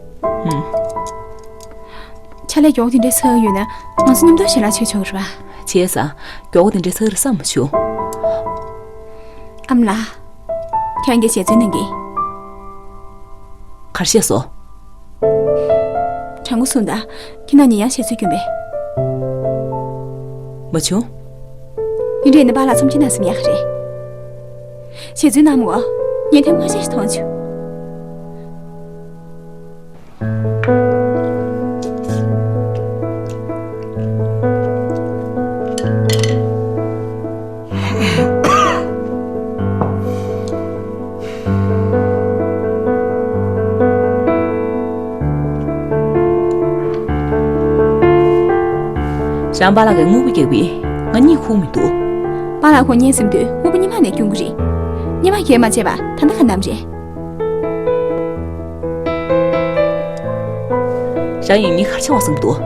ཕྱག་ལས་མགྱོགས་དེ་འདྲའི་ཚར་ཡོད་ན་ང་ཚོ་མཉམ་དུ་ཞལ་ལག་མཆོད་ཆོག་གི་རེད་པ། བྱས་ཙང་མགྱོགས་དེ་འདྲའི་ཚར་རེད་བསམ་མ་བྱུང་། ཨ་མ་ལགས། ཁྱེད་རང་གིས་ཞལ་རྩོད་གནང་གི། ག་རེ་བཤད་སོང་། དྲང་པོ་གསུངས་དང་། ཁྱེད་རང་གཉིས་ཡང་ཞལ་རྩོད་སྐྱོན་པས། མ་བྱུང་། ཡིན་རེད་ན་པཱ་ལགས་མཚམས་སྐྱིད་གནང་སེམས་ཡག་ག་རེད། ཞལ་རྩོད་གནང་མོ། ངས་ཐེངས་མ་ཤེས་ཤིག་མཐོང་བྱུང་། རང་པཱ་ལགས་ཀྱིས་དངུལ་པ་རྒྱག་པས་ང་གཉིད་ཁུག་མི་འདུག་པཱ་ལགས་ཁོ་གཉིད་སེམས་དུས་དངུལ་པ་སྔོན་མ་ནས་སྐྱོན་གྱི་རེད། སྔོན་མ་རྒྱག་མ་བྱས་པ་ད་ལྟ་ག་ནམ་རེད། རང་ཡིན་ཉིན་གར་ཆེ་བ་སོང་འདུག་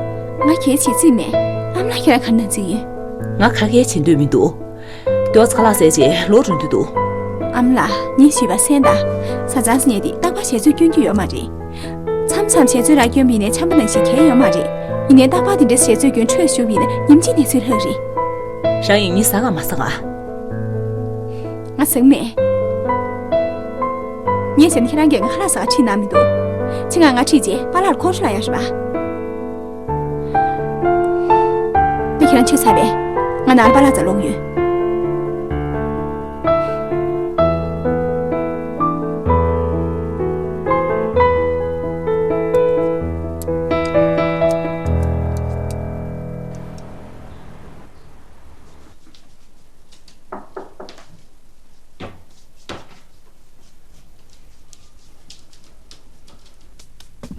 ང་གལ་ཆེ་རྩིས་མེད། ཨ་མ་ལགས་ཁྱེད་རང་གར་ནང་རྩིས་ཡིན། ང་ག་གལ་ཆེ་འདོད་མི་འདུག་མགྱོགས་ཚ་ལ་ཟས་རྗེས་ལོག་འགྲོ་འདོད་འདུག་ཨ་མ་ལགས་ངས་ཞུས་པ་གསན་དང་། བཟའ་ཚང་ཟེར་མཁན་དེ་རྟག་པར་ཞལ་རྩོད་སྐྱོན་རྒྱུ་ཡོད་མ་རེད། མཚམས་མཚམས་ཞལ་རྩོད་ར་སྐྱོན་པ་ཡིན་ནའི་ཆམ་པ་ནང་བཞིན་གས་ཡོད་མ་རེད། ཡིན་ནའི་རྟག་པར་དེ་འདྲའི་ཞལ་རྩོད་སྐྱོན་འཕྲོས་ཞུགས་པ་ཡིན་ན་ཉིན་གཅིག་ནས་ཚུར་ལྷག་རེད། རང་ཡིན་ཉིན་ཟ་ག་མ་ཟ་ག་ང་ཟ་གི་མེད། ངས་བྱས་ན་ཁྱེད་རང་གིས་ང་ཁ་ལག་ཟ་ག་ཁྲིད་གནང་མི་འདུག་ཕྱི་ངང་ང་ཁྲིད་རྗེས་པཱ་ལགས་ཁོང་ཁྲོ་ལངས་ཡོད་རེད་པ། ད་ཁྱེད་རང་ཆོས་ཚར་བས། ང་ནང་ལ་པཱ་ལགས་རྩར་ལོག་ཡོད།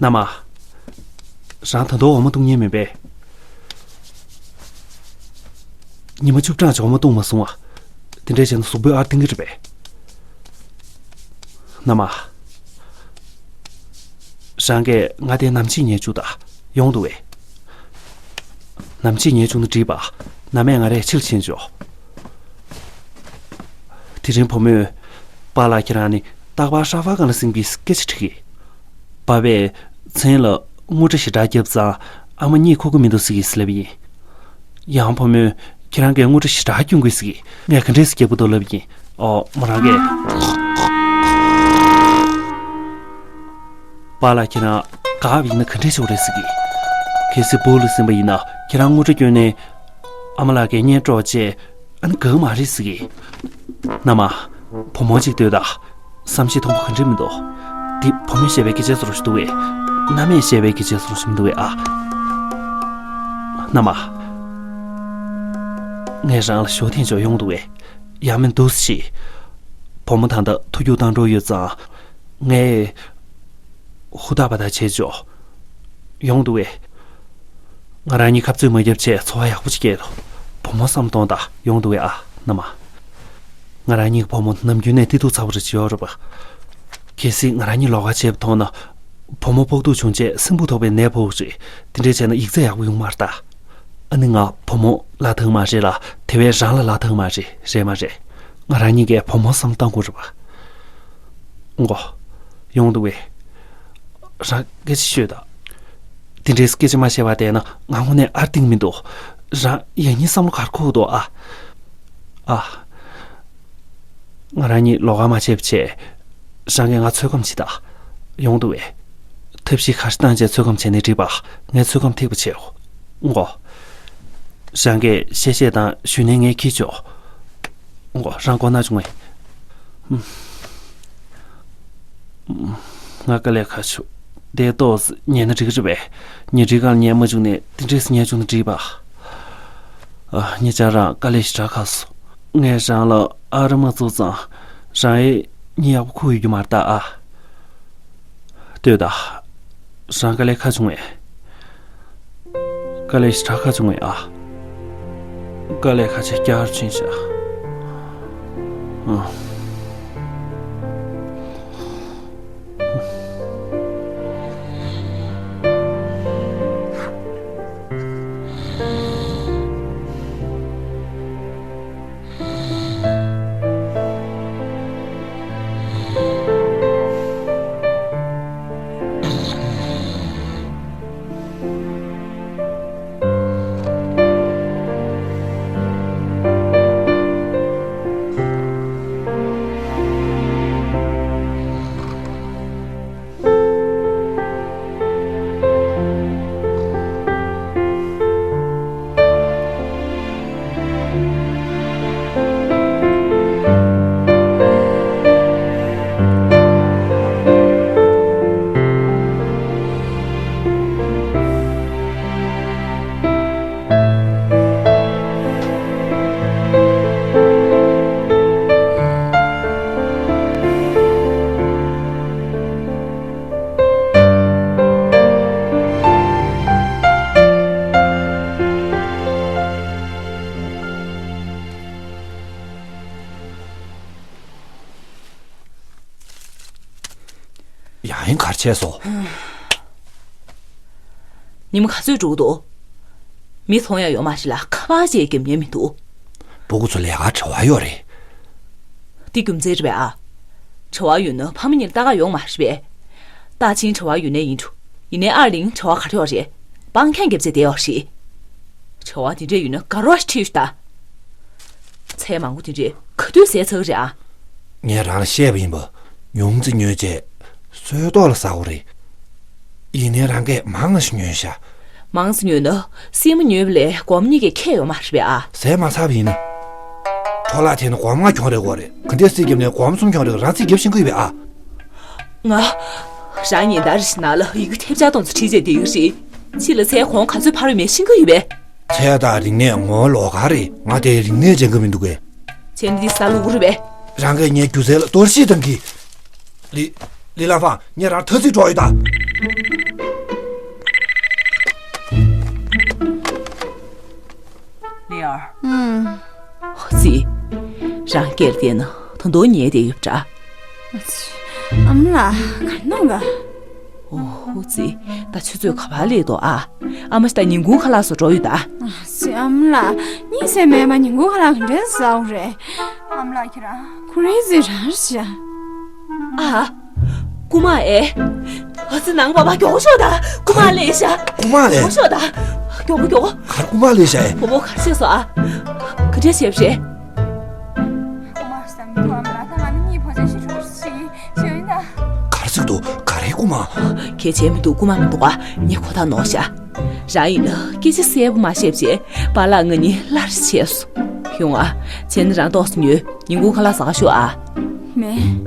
མནའ་མ། རང་ད་དུང་འོ་མ་བཏུང་མཁན་མིན་པས། ཉི་མ་བཅུ་གྲངས་ཀྱི་འོ་མ་བཏུང་མ་སོང་བ། དེ་འདྲ་བྱས་ན་གཟུགས་པོའི་ཨར་བཏིང་གི་རེད་པས། མནའ་མ། རང་གིས་ང་དེ་ནམ་ཕྱེད་ཉལ་བཅུག་དང་ཡོང་འདུག་བས། ནམ་ཕྱེད་ཉལ་བཅུག་ན་འགྲིག་པ། ནམ་ཡང་ང་རས་ཕྱིར་ཕྱིན་ཆོག་དེ་རིང་བུ་མོས། པཱ་ལགས་ཁྱེད་རང་ནི་རྟག་པར་ཧྲ་ཧྥ་གང་ལ་སིང་གི་སྐད་ཆ་དྲིས་ཀྱི། པཱ་པས་མཚན་ལ་དངུལ་སྒྲ་ཞེ་དྲག་བརྒྱབ་ཙང་ཨ་མ་གཉིད་ཁུག་གི་མི་འདུག་ཟེར་གི་ཟེར་ལབ་ཡིན། ཡང་བུ་མོས་ཁྱེད་རང་གིས་དངུལ་སྒྲ་ཞེ་དྲག་སྐྱོན་དགོས་ཟེར་གི། ངས་ག་འདྲས་སེ་རྒྱག་གི་འདུག་ལབ་ཡིན། ཨོ་མོ་རང་གིས། པཱ་ལགས་ཁྱེད་རང་དགའ་བ་ཡིན་ན་ག་འདྲས་ཤོག་རེད་ཟེར་གི། གལ་སྲིད་བུ་ལ་ཟིན་པ་ཡིན་ན་ཁྱེད་རང་དངུལ་སྒྲ་སྐྱོན་ནས། ཨ་མ་ལགས་ཀྱིས་གཉེན་དཀྲོགས་རྗེས་ཨ་ནི་དགའ་གི་མ་རེད་ཟེར་གི། མནའ་མ། བུ་མོ་གཅིག་ལྟོས་དང་། བསམ་ཤེས་ཐོང་པོ་ག་འདྲས་མི་འདུག་འདི་བུ་མོས་བཤད་པའི་སྐད་ཆ་ཚོ་རུ་ཞིག་འདུག་བས། མནའ་མས་བཤད་པའི་སྐད་ཆ་ཚོ་རུ་ཞིག་མི་འདུག་བས་ཨ། མནའ་མ། ངས་རང་ལ་ཞོ་ཐེངས་ཅོག་ཡོང་འདུག་བས། ཡང་མིན་འདུག་ཞེས། བུ་མོ་ད་ལྟ་ཐུགས་རྒྱུགས་བཏང་འགྲོ་ཡོད་ཙང་། ངས་ཧུར་ཐག་པ་ཐག་བྱས་ཅོག་ཡོང་འདུག་བས། ང་རང་གཉིས་ཁ་རྩོད་མ་བརྒྱབ་བྱས་འཚོ་བ་ཡག་པོ་ཅིག་སྐྱེལ་རོགས། བུ་མོ་བསམ་གཏོང་དང་ཡོང་འདུག་བས་ཨ། མནའ་མ། ང་རང་གཉིས་ཀྱི་བུ་མོ་ནམ་རྒྱུན་ནས་བདེ་སྡུག་ཚ་པོ་རེ་བྱེད་ཡོད་རེད་པ། གལ་སྲིད་ང་རང་གཉིས་ལོགས་ཀ་བྱས་པ་མཐོང་ན། བུ་མོ་ཕོག་ཐུག་བྱུང་རྗེས་སྲིན་འབུ་ཐོགས་པའི་ནད་ཕོག་རེད། དེ་འདྲས་བྱས་ན་ཡིག་ཚད་ཡག་པོ་ཡོང་མ་རེད་ད། ཨ་ནི་ང་བུ་མོ་ལ་ཐང་མ་རེད་ལ། དེ་བས་རང་ལ་ལ་ཐང་མ་རེད། རེད་མ་རེད། ང་རང་གཉིས་ཀས་བུ་མོ་བསམ་བཏང་དགོས་རེད་པ། མགོ། ཡོང་འདུག་བས། རང་སྐད་ཆ་ཤོད་དང་། དེ་འདྲའི་སྐད་ཆ་མ་བཤད་པ་བསྡད་ན་ང་དངོས་གནས་ཨར་ཏིང་མི་འདུག་རང་ཡང་སྙིང་བསམ་བློ་གར་འཁོར་འདུག་ཨ། ཨ། ང་རང་གཉིས་ལོགས་ཀ་མ་བྱས་པ་བྱས། རང་གིས་ང་ཚོད་བགམ་བྱེད་དང་། ཡོང་འདུག་བས། ཐབས་ཤེས་ག་རེ་བཏང་བྱས་ཚོད་བགམ་བྱས་ནས་འགྲིག་པ། ངས་ཚོད་བགམ་ཐེག་པ་བྱེད། མགོ། རང་གིས་བཤད་བཤད་དང་ཞུས་ནས་ངས་ཁྱེར་ཆོག་མགོ་རང་མགོ་ན་བྱུང་བས། ང་དཀའ་ལས་ཁག་བྱུང་། དེ་ཏོག་ཙམ་ཉལ་ན་འགྲིག་གི་རེད་པས། ཉལ་ཁྲིའི་སྒང་ཉལ་མ་བཅུག་ནས་དེ་འདྲས་སུ་ཉལ་བཅུག་ན་འགྲིག་པ། ཨ། ཉེ་ཆར་རང་དཀའ་ལས་ཞེ་དྲག་ཁག་སོང་། ངས་རང་ལ་ཨ་རི་མ་བཙུགས་ཙང་། རང་ཨེ་གཉིད་ཡག་པོ་ཁུག་ཡོད་རྒྱུ་མ་རེད་ད་ཨ། ལྟོས་དང་། རང་དཀའ་ལས་ཁག་བྱུང་ངས། དཀའ་ལས་ཞེ་དྲག་ཁག་བྱུང་ངས་ཨ། དཀའ་ལས་ཁག་ཆེ་བསྐྱར་ཕྱིན་ཤག་ཨ། ཡང་ཡང་གར་བྱས་སོ། ཉི་མ་ག་ཚོད་འགྲོ་གི་འདུག་མི་མཐོང་ཡ་ཡོད་མ་རེད་ལ་ཁ་པར་ཅིག་རྒྱབ་ཉན་མི་འདུག་སྤུ་གུ་ཚོ་ལས་ཀར་བྲེལ་བ་ཡོད་རེད། འདི་རྒྱུ་མཚན་རེད་པས་ཨ། བྲེལ་བ་ཡོད་ན་ཕ་མ་གཉིས་ལ་ལྟ་ག་ཡོང་མ་རེད་པས། རྟགས་ཅན་བྲེལ་བ་ཡོད་ནའི་ཡིན་འགྲོ། ཡིན་ནའི་ཨར་ལིང་བྲེལ་བ་ག་རེ་ཡོད་རེད། སྤང་ཁྱང་རྒྱབ་བྱས་བསྡད་ཡོད་རེད། བྲེལ་བ་དེ་འདྲས་ཡོད་ན་དགའ་རོགས་ཤིག་ཁྲིད་ཤོག་ད། ཚལ་མང་པོ་དེ་འདྲས་ག་དུས་ཟས་ཚར་གི་རེད་ཨ། ངས་རང་ལ་བཤད་པ་ཡིན་པ། ཉུང་ཙམ་ཉོས་བྱས། སྲོལ་ཐོག་ལ་ཟ་དགོས་རེད། ཡིན་ནའི་རང་གིས་མང་ང་ཞིག་ཉོས་ཤག་མང་ཙམ་ཉོས་ན་སྲན་མ་ཉོས་པ་ལས་སྒོར་མོ་གཉིས་ཀས་ཁེ་ཡོད་མ་རེད་པས་ཨ། ཟས་མ་ཚར་བ་ཡིན་ན། འཕྲོ་བརླག་ཐེབས་ན་སྒོར་མོ་ལྔ་གྱོང་རེད་དགོས་རེད། ག་འདྲས་རྩིས་བརྒྱབ་ནས་སྒོར་མོ་གསུམ་གྱོང་རེད། རང་རྩིས་བརྒྱབ་ཤེས་ཀྱི་ཡོད་པས་ཨ། ང་། རང་ཉིན་ལྟར་རེ་བཞིན་ནང་ལ་ཡི་གེ་ཐེབས་ཆག་སྟོང་ཙམ་བྲིས་བྱས་བསྡད་ཡོད་རེད། ཕྱི་ལ་ཚལ་གོང་ག་ཚོད་འཕར་ཡོད་མེད་ཤེས་ཀྱི་ཡོད་པས། ཚལ་དང་རིག་གནས་ངོ་ལོགས་ཀ་རེད། ང་དེ་རིག་གནས་སྦྱང་གི་མི་འདུག་གས། བྱས་ན་འདི་ཟ་ལུགས་རེད་པས། རང་གིས་ངའི་སྒྱུ་རྩལ་ལ་གཏོར་བཤིག་བཏང་གི། ལི། ལི་ལ་ཧྥང་། ངས་རང་ཐ་ཚིག་འགྲོ་ཡོད་ད། ལི་ཨར། ཨུམ། ཧོ་ཙི། རང་སྐད་ལ་བལྟས་ན་ད་དུང་ཉལ་བསྡད་ཡོད་པ་འདྲ། ཨ་ཙི། ཨ་མ་ལགས་ག་རེ་གནང་ག་ཨོ་ཧོ་ཙི། ད་ཆུ་ཚོད་ག་པར་སླེབས་འདུག་ཨ། ཨ་མ་ད་ཉིན་གུང་ཁ་ལག་བཟོ་འགྲོ་ཡོད་ད། ཨ་ཙི་ཨ་མ་ལགས། གཉིད་སད་མེད་པར་ཉིན་གུང་ཁ་ལག་ག་འདྲས་ཟ་འོ་རེད། ཨ་མ་ལགས་ཁྱེད་རང་། ཁོ་རེ་ཙི་རང་རེད་ཤག་ཨ། རྐུ་མ་ཨེ། ཨ་ཙི་ནང་པ་པ་མགྱོགས་ཤོག་ད། རྐུ་མ་སླེབས་ཤག་རྐུ་མ་སླེབས། མགྱོགས་ཤོག་ད། མགྱོགས་པོ་མགྱོགས་པོ། གར་རྐུ་མ་སླེབས་ཤག་ཨེ། བུ་མོ་ག་རེ་བྱས་སོང་ཨ། ག་འདྲས་བྱས་པ་རེད། རྐུ་མ་བསམ་འདུག་ཨ་མ་ལགས། ད་ང་ནི་གཉིད་བག་ཆགས་ཤིག་འཕྲོག་ཤིག་བྱས་ཡིན་ད། ག་རེ་ཟེར་འདུག་ག་རེ་རྐུ་མ། གལ་ཆེ་མི་འདུག་རྐུ་མ་མི་འདུག་ཨ། ངས་ཁོ་ཐག་ནོར་ཤག་རང་ཡིན་ན་སྐད་ཆ་གསལ་པོ་མ་བཤད་བྱས་པཱ་ལགས་ང་གཉིས་སླར་བྱས་སོ། ཡོང་ཨ། བྱས་ན་རང་ཏོག་ཙམ་ཉོས། ཉིན་གུང་ཁ་ལག་ཟ་ག་ཤོག་ཨ། མེད།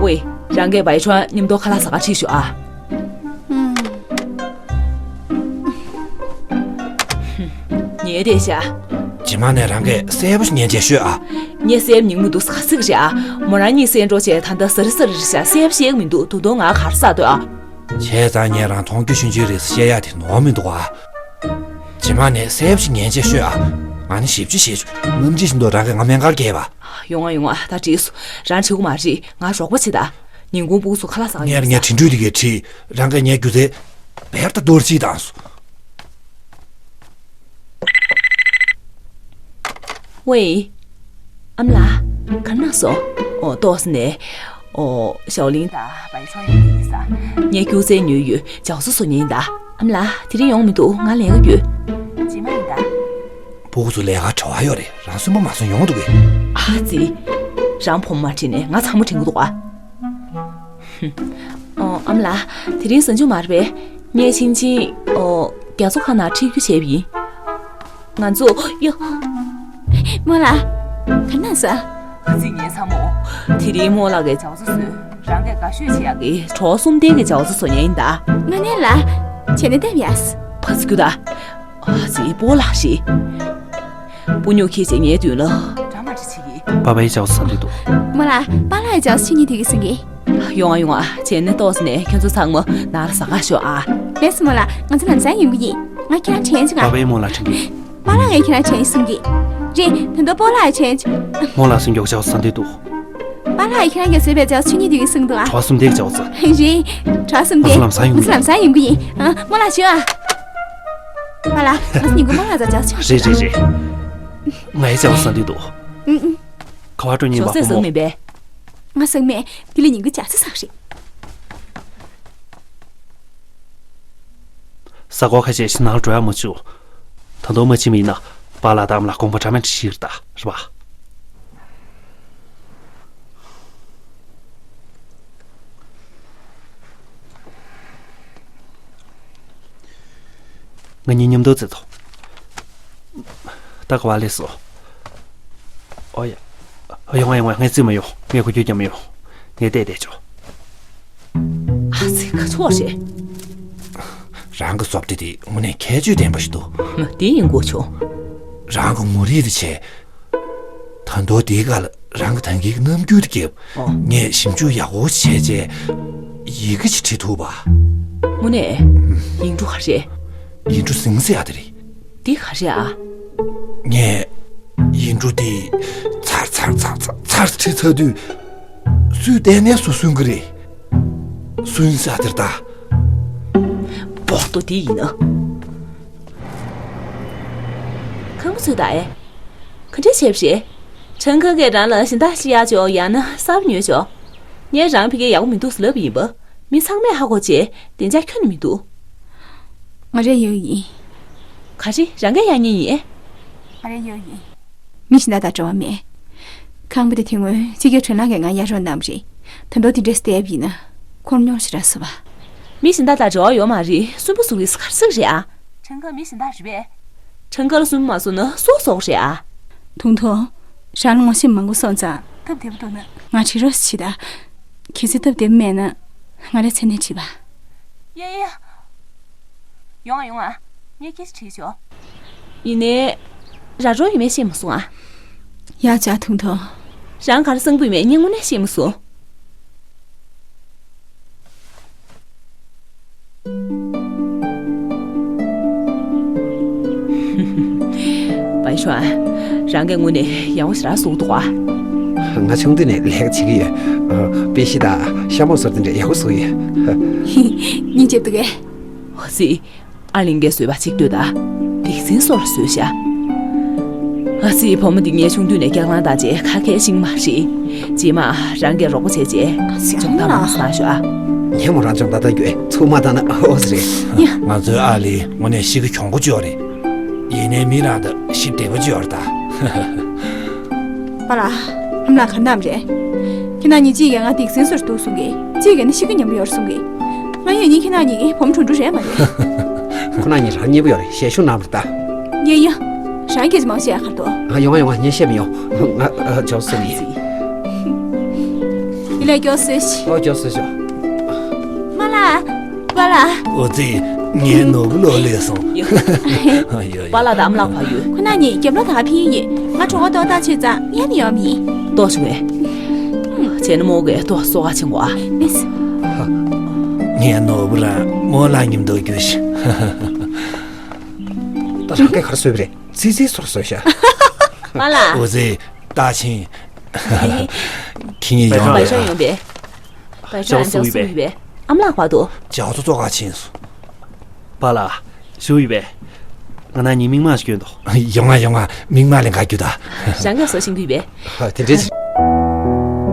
ཝེ། རང་གིས་བའི་ཁྲོན་མཉམ་དུ་ཁ་ལག་ཟ་ག་ཁྲིད་ཤོག་ཨ། ཉལ་བསྡད་ཤག་རྗེས་མ་ནས་རང་གིས་གསལ་པོ་ཞིག་ཉན་བྱས་ཤོད་ཨ། ངས་གསལ་པོ་ཉན་གྱི་མི་འདུག་ཟ་ཟིག་རེད་ཨ། མོ་རང་གཉིད་སད་འགྲོ་བྱས་ད་ལྟ་ཟ་རི་ཟ་རི་རེད་ཤག་གསལ་པོ་ཤེས་ཀྱི་མི་འདུག་ད་དུང་ང་ག་རེ་ཟ་འདོད་ཨ། བྱས་ཙང་ངས་རང་མཐོང་རྒྱུ་ཤེས་རྒྱུ་རེད་ཟེར་བཤད་ཡག་དེ་ནོར་མི་འདུག་ཨ། རྗེས་མ་ནས་གསལ་པོ་ཞིག་ཉན་བྱས་ཤོད་ཨ། ང་ནི་ཞིབ་ཅིག་བྱས་ཆོག་ནམ་རྒྱུན་བཞིན་དུ་རང་གིས་ང་སྨན་ཁང་བསྐྱལ་བ། ཡོང་ང་ཡོང་ང་། ད་འགྲིག་སོང་། རང་འགྲིག་གི་མ་རེད། ང་རོགས་པ་བྱེད་ད། ཉིན་གུང་སྤུ་གུ་ཚོ་ཁ་ལག་ཟ་ག་ངས་ངས་ཡོང་ས། དྲི་འདོད་དེ་གས་དྲིས། རང་གིས་ངའི་སྒྱུ་རྩལ་བེར་ད་རྡོ་རྗེ་བཏང་སོང་། ཝེ། ཨ་མ་ལགས། ག་རེ་གནང་སོང་། ཨོ་ཏོག་ཙམ་ནས། ཨོ་ཞའོ་ལིན་དང་བའི་ཁྲོན་ཡོང་གི་ཡིན་ས། ངས་སྒྱུ་རྩལ་ཉོས་ཡོད། ཅའོ་ཙི་བཟོ་མཁན་ཡིན་ད། ཨ་མ་ལགས་དེ་རིང་ཡོང་མི་འདུག་ང་ལས་ཀ་ཡོད། རྗེས་མ་ཡིན་ད། སྤུ་གུ་ཚོ་ལས་ཀ་བྲེལ་བ་ཡོད་རེད། རང་གསོན་པོ་མ་སོང་ཡོང་འདུག་གས། ཨ་ཙི། རང་བུ་མོ་མ་ཁྲིད་ནས་ང་ཚང་མ་དྲན་གྱི་འདུག་ཨ། ཨོ་ཨ་མ་ལགས། དེ་རིང་གཟའ་མཇུག་མ་རེད་པས། ངས་ཕྱིན་ཆད་ཨོ་རྒྱ་མཚོ་ཁ་ནང་ཁྲིད་རྒྱུ་བྱས་པ་ཡིན། ང་ཚོ་ཡོ། རྨོ་ལགས། ག་རེ་གནང་སོང་། ཨ་ཙི་ངའི་ཚ་མོ། དེ་རིང་རྨོ་ལགས་ཀྱིས་ཅའོ་ཙི་བཟོས། རང་གིས་དགའ་ཤོས་བྱེད་ཡག་གི་གྲོ་བ་གསུམ་ལྡན་གྱི་ཅའོ་ཙི་བཟོ་མཁན་ཡིན་ད། དངོས་གནས་ལ། བྱས་ན་སྟབས་ཡག་ཕ་ཚོ་རྒྱུ་ད། ཨ་ཙི་སྤོ་ལགས་ཤིག་སྤུ་སྨྱུག་ཁྱེར་བྱས་ངའི་མདུན་ལ། འདྲ་མ་འདྲ་བྱེད་ཀྱི། པ་ཕའི་ཅའོ་ཙི་ཟ་འདོད་འདུག་རྨོ་ལགས། པཱ་ལགས་ཀྱི་ཅའོ་ཙི་ཁྱེད་གཉིས་འདོད་ཀྱི་གསུང་གི། ཡོང་ང་ཡོང་ང་། བྱས་ན་ཏོག་ཙམ་ནས་ཁྱོད་ཚོ་ཚང་མ་ནང་ལ་ཟ་ག་ཤོག་ཨ། ལགས་སོ་རྨོ་ལགས། ང་ཚོ་ལམ་སང་ཡོང་གི་ཡིན། ང་ཁྱེད་རང་དྲན་བྱུང་ང་། པ་ཕའི་རྨོ་ལགས་དྲན་གྱི། པཱ་ལགས་ངས་ཁྱེད་རང་དྲན་གསུང་གི། རེད། ད་དུང་སྤོ་ལགས་དྲན་བྱུང་། རྨོ་ལགས་སུན་མགྱོགས་ཅའོ་ཙི་ཟ་འདོད་འདུག་པཱ་ལགས་ཁྱེད་རང་གིས་བཟོས་པའི་ཅའོ་ཙི་ཁྱེད་གཉིས་འདོད་ཀྱི་གསུང་འདུག་ཨ། གྲོ་བ་གསུམ་ལྡན་ཅའོ་ཙི། རེད། གྲོ་བ་གསུམ་ལྡན། ང་ཚོ་ལམ་སང་ཡོང་གི་ཡིན། ང་ཚོ་ལམ་སང་ཡོང་གི་ཡིན། ཨ། རྨོ་ལགས་བཞུགས་ཨ། པཱ་ལགས། ང་ཚོ་ཉིན་གུང་རྨོ་ལགས་ཚོ་ཅའོ་ཙི། རེད་རེད་རེད། ངའི་ཅའོ་ཙི་ཟ་འདོད་འདུག་ཨུ་ཨུ། ཁ་བ་སྤྲོད་ཉིན་པ་ཅའོ་ཙི་བུ་མོ། ཟ་གི་མེད་པས། ང་ཟ་གི་མེད། དེ་ལས་ཉིན་གུང་ཅའོ་ཙི་ཟ་གི་རེད། གཟའ་འཁོར་ཁ་ཤས་ཤིག་ནང་ལ་འགྲོ་ཡག་མ་བྱུང་། ད་དུང་མ་ཕྱིན་པ་ཡིན་ན་པཱ་ལགས་དང་ཨ་མ་ལགས་དགོངས་པ་འདྲ་མི་འདྲ་ཞིག་རེད་ད། རེད་པ། ང་གཉིས་མཉམ་དུ་རྩེད་དོ། ད་ག་པར་སླེབས་སོང་། ཨོ་ཡ། ཡོང་ང་ཡོང་ང་། ངས་རྩེད་མ་ཡོང་། ངས་འགུལ་སྐྱོད་རྒྱག་མི་ཡོང་། ངས་བལྟས་བསྡད་ཆོག་ཨ་ཙི་ཁ་ཕྱོགས་རེད། རང་གི་བཟོ་གྲྭ་དེ་དངོས་གནས་ཁྱད་ཆོས་ལྡན་པ་ཞིག་འདུག་དེ་ཡིན་དགོས་བྱུང་། རང་གི་ངོ་རིས་དེ་བྱས། ད་དུང་དེའི་སྒང་ལ་རང་གི་ད་གིན་གྱི་རྣམ་འགྱུར་དེ་བརྒྱབ། ཨོ། ངས་ཞིབ་འཇུག་ཡག་པོ་བྱས་རྗེས་ཡི་གེ་ཞིག་བྲིས་ཐུབ་པ། དངོས་གནས། ཡིག་འབྲུ་ག་རེ་རེད། ཡིག་འབྲུ་ཟིང་ཟེར་ཡག་དེ་རེད། འདི་ག་རེ་ཨ། ངས་ཡིག་འབྲུ་འདི་ཚར་ཚར་ཚར་ཚར་ཚར་བྲིས་ཚར་དུས། སུས་བལྟས་ནའི་སུ་སུན་གི་རེད། སུན་ཟེར་དེར་ད། སྤོག་ཏོ་འདི་ཡིན་ན། ཁང་པ་ཚོས་ད་ཨེ། ག་འདྲས་བྱས་པ་རེད། ཁྲང་ཁ་གིས་རང་ལ་སྦྱིན་བདག་ཅིག་གཡར་ཆོག་ཡང་ན་གསར་པ་ཉོས་ཆོག་ངས་རང་ཕ་གིར་ཡག་པོ་མི་འདུག་ཟེར་ལབ་པ་ཡིན་པ། མི་ཚང་མས་ཧ་གོ་བྱས་བདེ་འཇགས་ཁྱོན་ནས་མི་འདུག་ང་རས་ཉོས་ཡིན། ག་རེ་རང་གིས་གཡར་མཁན་ཡིན། ང་རས་ཉོས་ཡིན། མི་གཞན་དག་དང་འབྲེལ་བ་མེད། ཁང་པ་དེ་དེ་སྔོན་སྤྱི་ཁྱབ་ཁྲོན་ལགས་ཀྱིས་ང་གཡར་རོགས་གནང་བ་རེད། ད་དུང་དེ་འདྲས་བལྟས་པ་ཡིན་ན་ཁོར་རྙོག་ཞེ་དྲག་བཟོ་བ། མི་གཞན་དག་དང་འབྲེལ་བ་ཡོད་མ་རེད། སུན་པོ་བཟོ་གི་ཟེར་ག་རེ་ཟེར་གི་རེད་ཨ། ཁྲང་ཁ་མི་གཞན་དག་རེད་པས། ཁྲང་ཁ་ལ་སུན་པོ་མ་བཟོ་ན་སུ་བཟོ་གི་རེད་ཨ། ཐུང་ཐུང་། རང་ལ་ངོ་ཤེས་མང་པོ་སོང་ཙང་། སྟབས་བདེ་པོ་འདུག་ན། ང་ཁྲིད་རོགས་བྱེད་ད། གལ་སྲིད་སྟབས་བདེ་པོ་མེད་ན། ང་རས་མཚན་ནས་ཁྲིད་པ། ཡ་ཡ། ཡོང་ང་ཡོང་ང་། ངས་སྐད་ཆ་དྲིས་ཆོག་ཡིན་ནའི། ར་རོ་ཡིན་མིན་ཤེས་མ་སོང་ཨ། ཡ་ཅག་ཐུང་ཐུང་། རང་ག་རེ་གསང་པོ་ཡིན་མིན་ངས་དངོས་གནས་ཤེས་མ་སོང་། བའི་ཧྲོན། རང་གིས་དངོས་གནས་ཡག་པོ་ཞེ་དྲག་བཟོས་འདུག་ཨ། ང་ཆུང་དུས་ནས་ལས་ཀ་བྱེད་ཀྱི་ཡོད། དཔེ་གཞས་དང་ཤ་མོག་སོགས་དེ་འདྲ་ཡག་པོ་བཟོ་གི་ཡོད། སྙིང་རྗེ་པོ་འདུག་གས། ཨ་ཙི། ཨ་ལིང་གིས་བཟོས་པ་གཅིག་ལྟོས་དང་། སྡིག་སྲིན་བཟོ་ལ་བཟོས་ཤག་ཨ་ཙི། བུ་མོ་འདི་ངས་ཆུང་དུས་ནས་སྐྱག་ལང་བཏང་བྱས་ཁ་མཁས་ཤིང་མ་ཤེས། རྗེས་མ་རང་གིས་རོགས་པ་བྱས་རྗེས། ཨ་ཙི། སྦྱོང་བརྡར་མང་ཙམ་བཏང་ཤོག་ཨ། ངས་མོ་རང་སྦྱོང་བརྡར་བཏང་རྒྱུ་ཨེ་ཚུགས་མ་བཏང་ན་ཨོ་ཙི་རེད། ཡ། ང་ཚོའི་ཨ་ལི་དངོས་གནས་གཤིས་ཀ་གྱོང་པོ་ཅིག་ཡོད་རེད། ཡིན་ནའི་མི་རང་དང་གཤིས་བདེ་པོ་ཅིག་ཡོད་རེད་ད། པཱ་ལགས། ཨ་མ་ལགས་ག་རེ་གནང་བ་རེད། ཁྱེད་རང་གཉིས་གཅིག་གིས་ང་སྡིག་སྲིན་བཟོ་འདུག་གསུང་གི། གཅིག་གིས་ནི་གཤིས་ཀ་ཉམས་པོ་ཡོད་རེད་གསུང་གི། ང་ཡོད་ཉིན་ཁྱེད་རང་གཉིས་ཀྱི་བུ་མོ་གྲུང་གྲུང་རེད་མ་རེད། ཁོ་རང་གཉིས་རང་མཉེས་པོ་ཡོད་རེད། ཞལ་ཤུགས་གནང་བ་རེད་ད། ཡ་ཡ། རང་སྐད་ཆ་མང་བཤད་ཡ་ག་རེ་འདུག་ཨ། ཡོང་ང་ཡོང་ང་། ངས་བཤད་མི་ཡོང་། ང་ཨ་ཅོ་སུ་ཡིན། ལས་མགྱོགས་བཟོས་ཤིག་ཨོ་མགྱོགས་བཟོས་ཤོག་མ་ལགས། པཱ་ལགས། ཨོ་ཙི། ངའི་ནོར་བུ་ལོ་ལེགས་སོང་། ཡོ། ཡོ་ཡོ། པཱ་ལགས་དང་ཨ་མ་ལགས་ག་པར་ཡོད། ཁོ་རྣམ་གཉིས་རྒྱབ་ལོགས་ད་ཕྱིན་ཡོད། ང་གྲོད་ཁོག་ཏོག་ཏག་བྱས་ཙང་ཡར་ནས་ཡོང་མིན། ལྟོགས་བྱུང་ངས། བྱས་ན་མོ་གིས་ཏོག་གསོལ་ཁ་ཕྱིན་གོ་ཨ། མིས། ངའི་ནོར་བུ་རང་རྨོ་ལགས་མཉམ་དུ་རྒྱུགས་ཤིག་ད་རང་གིས་ག་རེ་བཟོས་པ་རེད། ཙི་ཙིའི་སོར་བཟོས་ཤག་པཱ་ལགས། ཨོ་ཙི། ད་ཕྱིན། ཁྱེད་གཉིས་ཡོང་བའི། ཞོགས་ཟུང་ཡོད་པས། ཨ་མ་ལགས་བར་དུ། ཇའོ་ཙོ་ཙོ་ག་ཕྱིན་སོང་། པཱ་ལགས། ཞུ་ཡོད་པས། ང་རང་གཉིས་མིག་མངས་ཤིག་སྐྱོན་འདུག་ཡོང་ང་ཡོང་ང་། མིག་མངས་ལས་འགའ་རྒྱུ་ད། རང་ག་བཟོ་ཤེས་ཀྱི་ཡོད་པས། དེ་འདྲའི།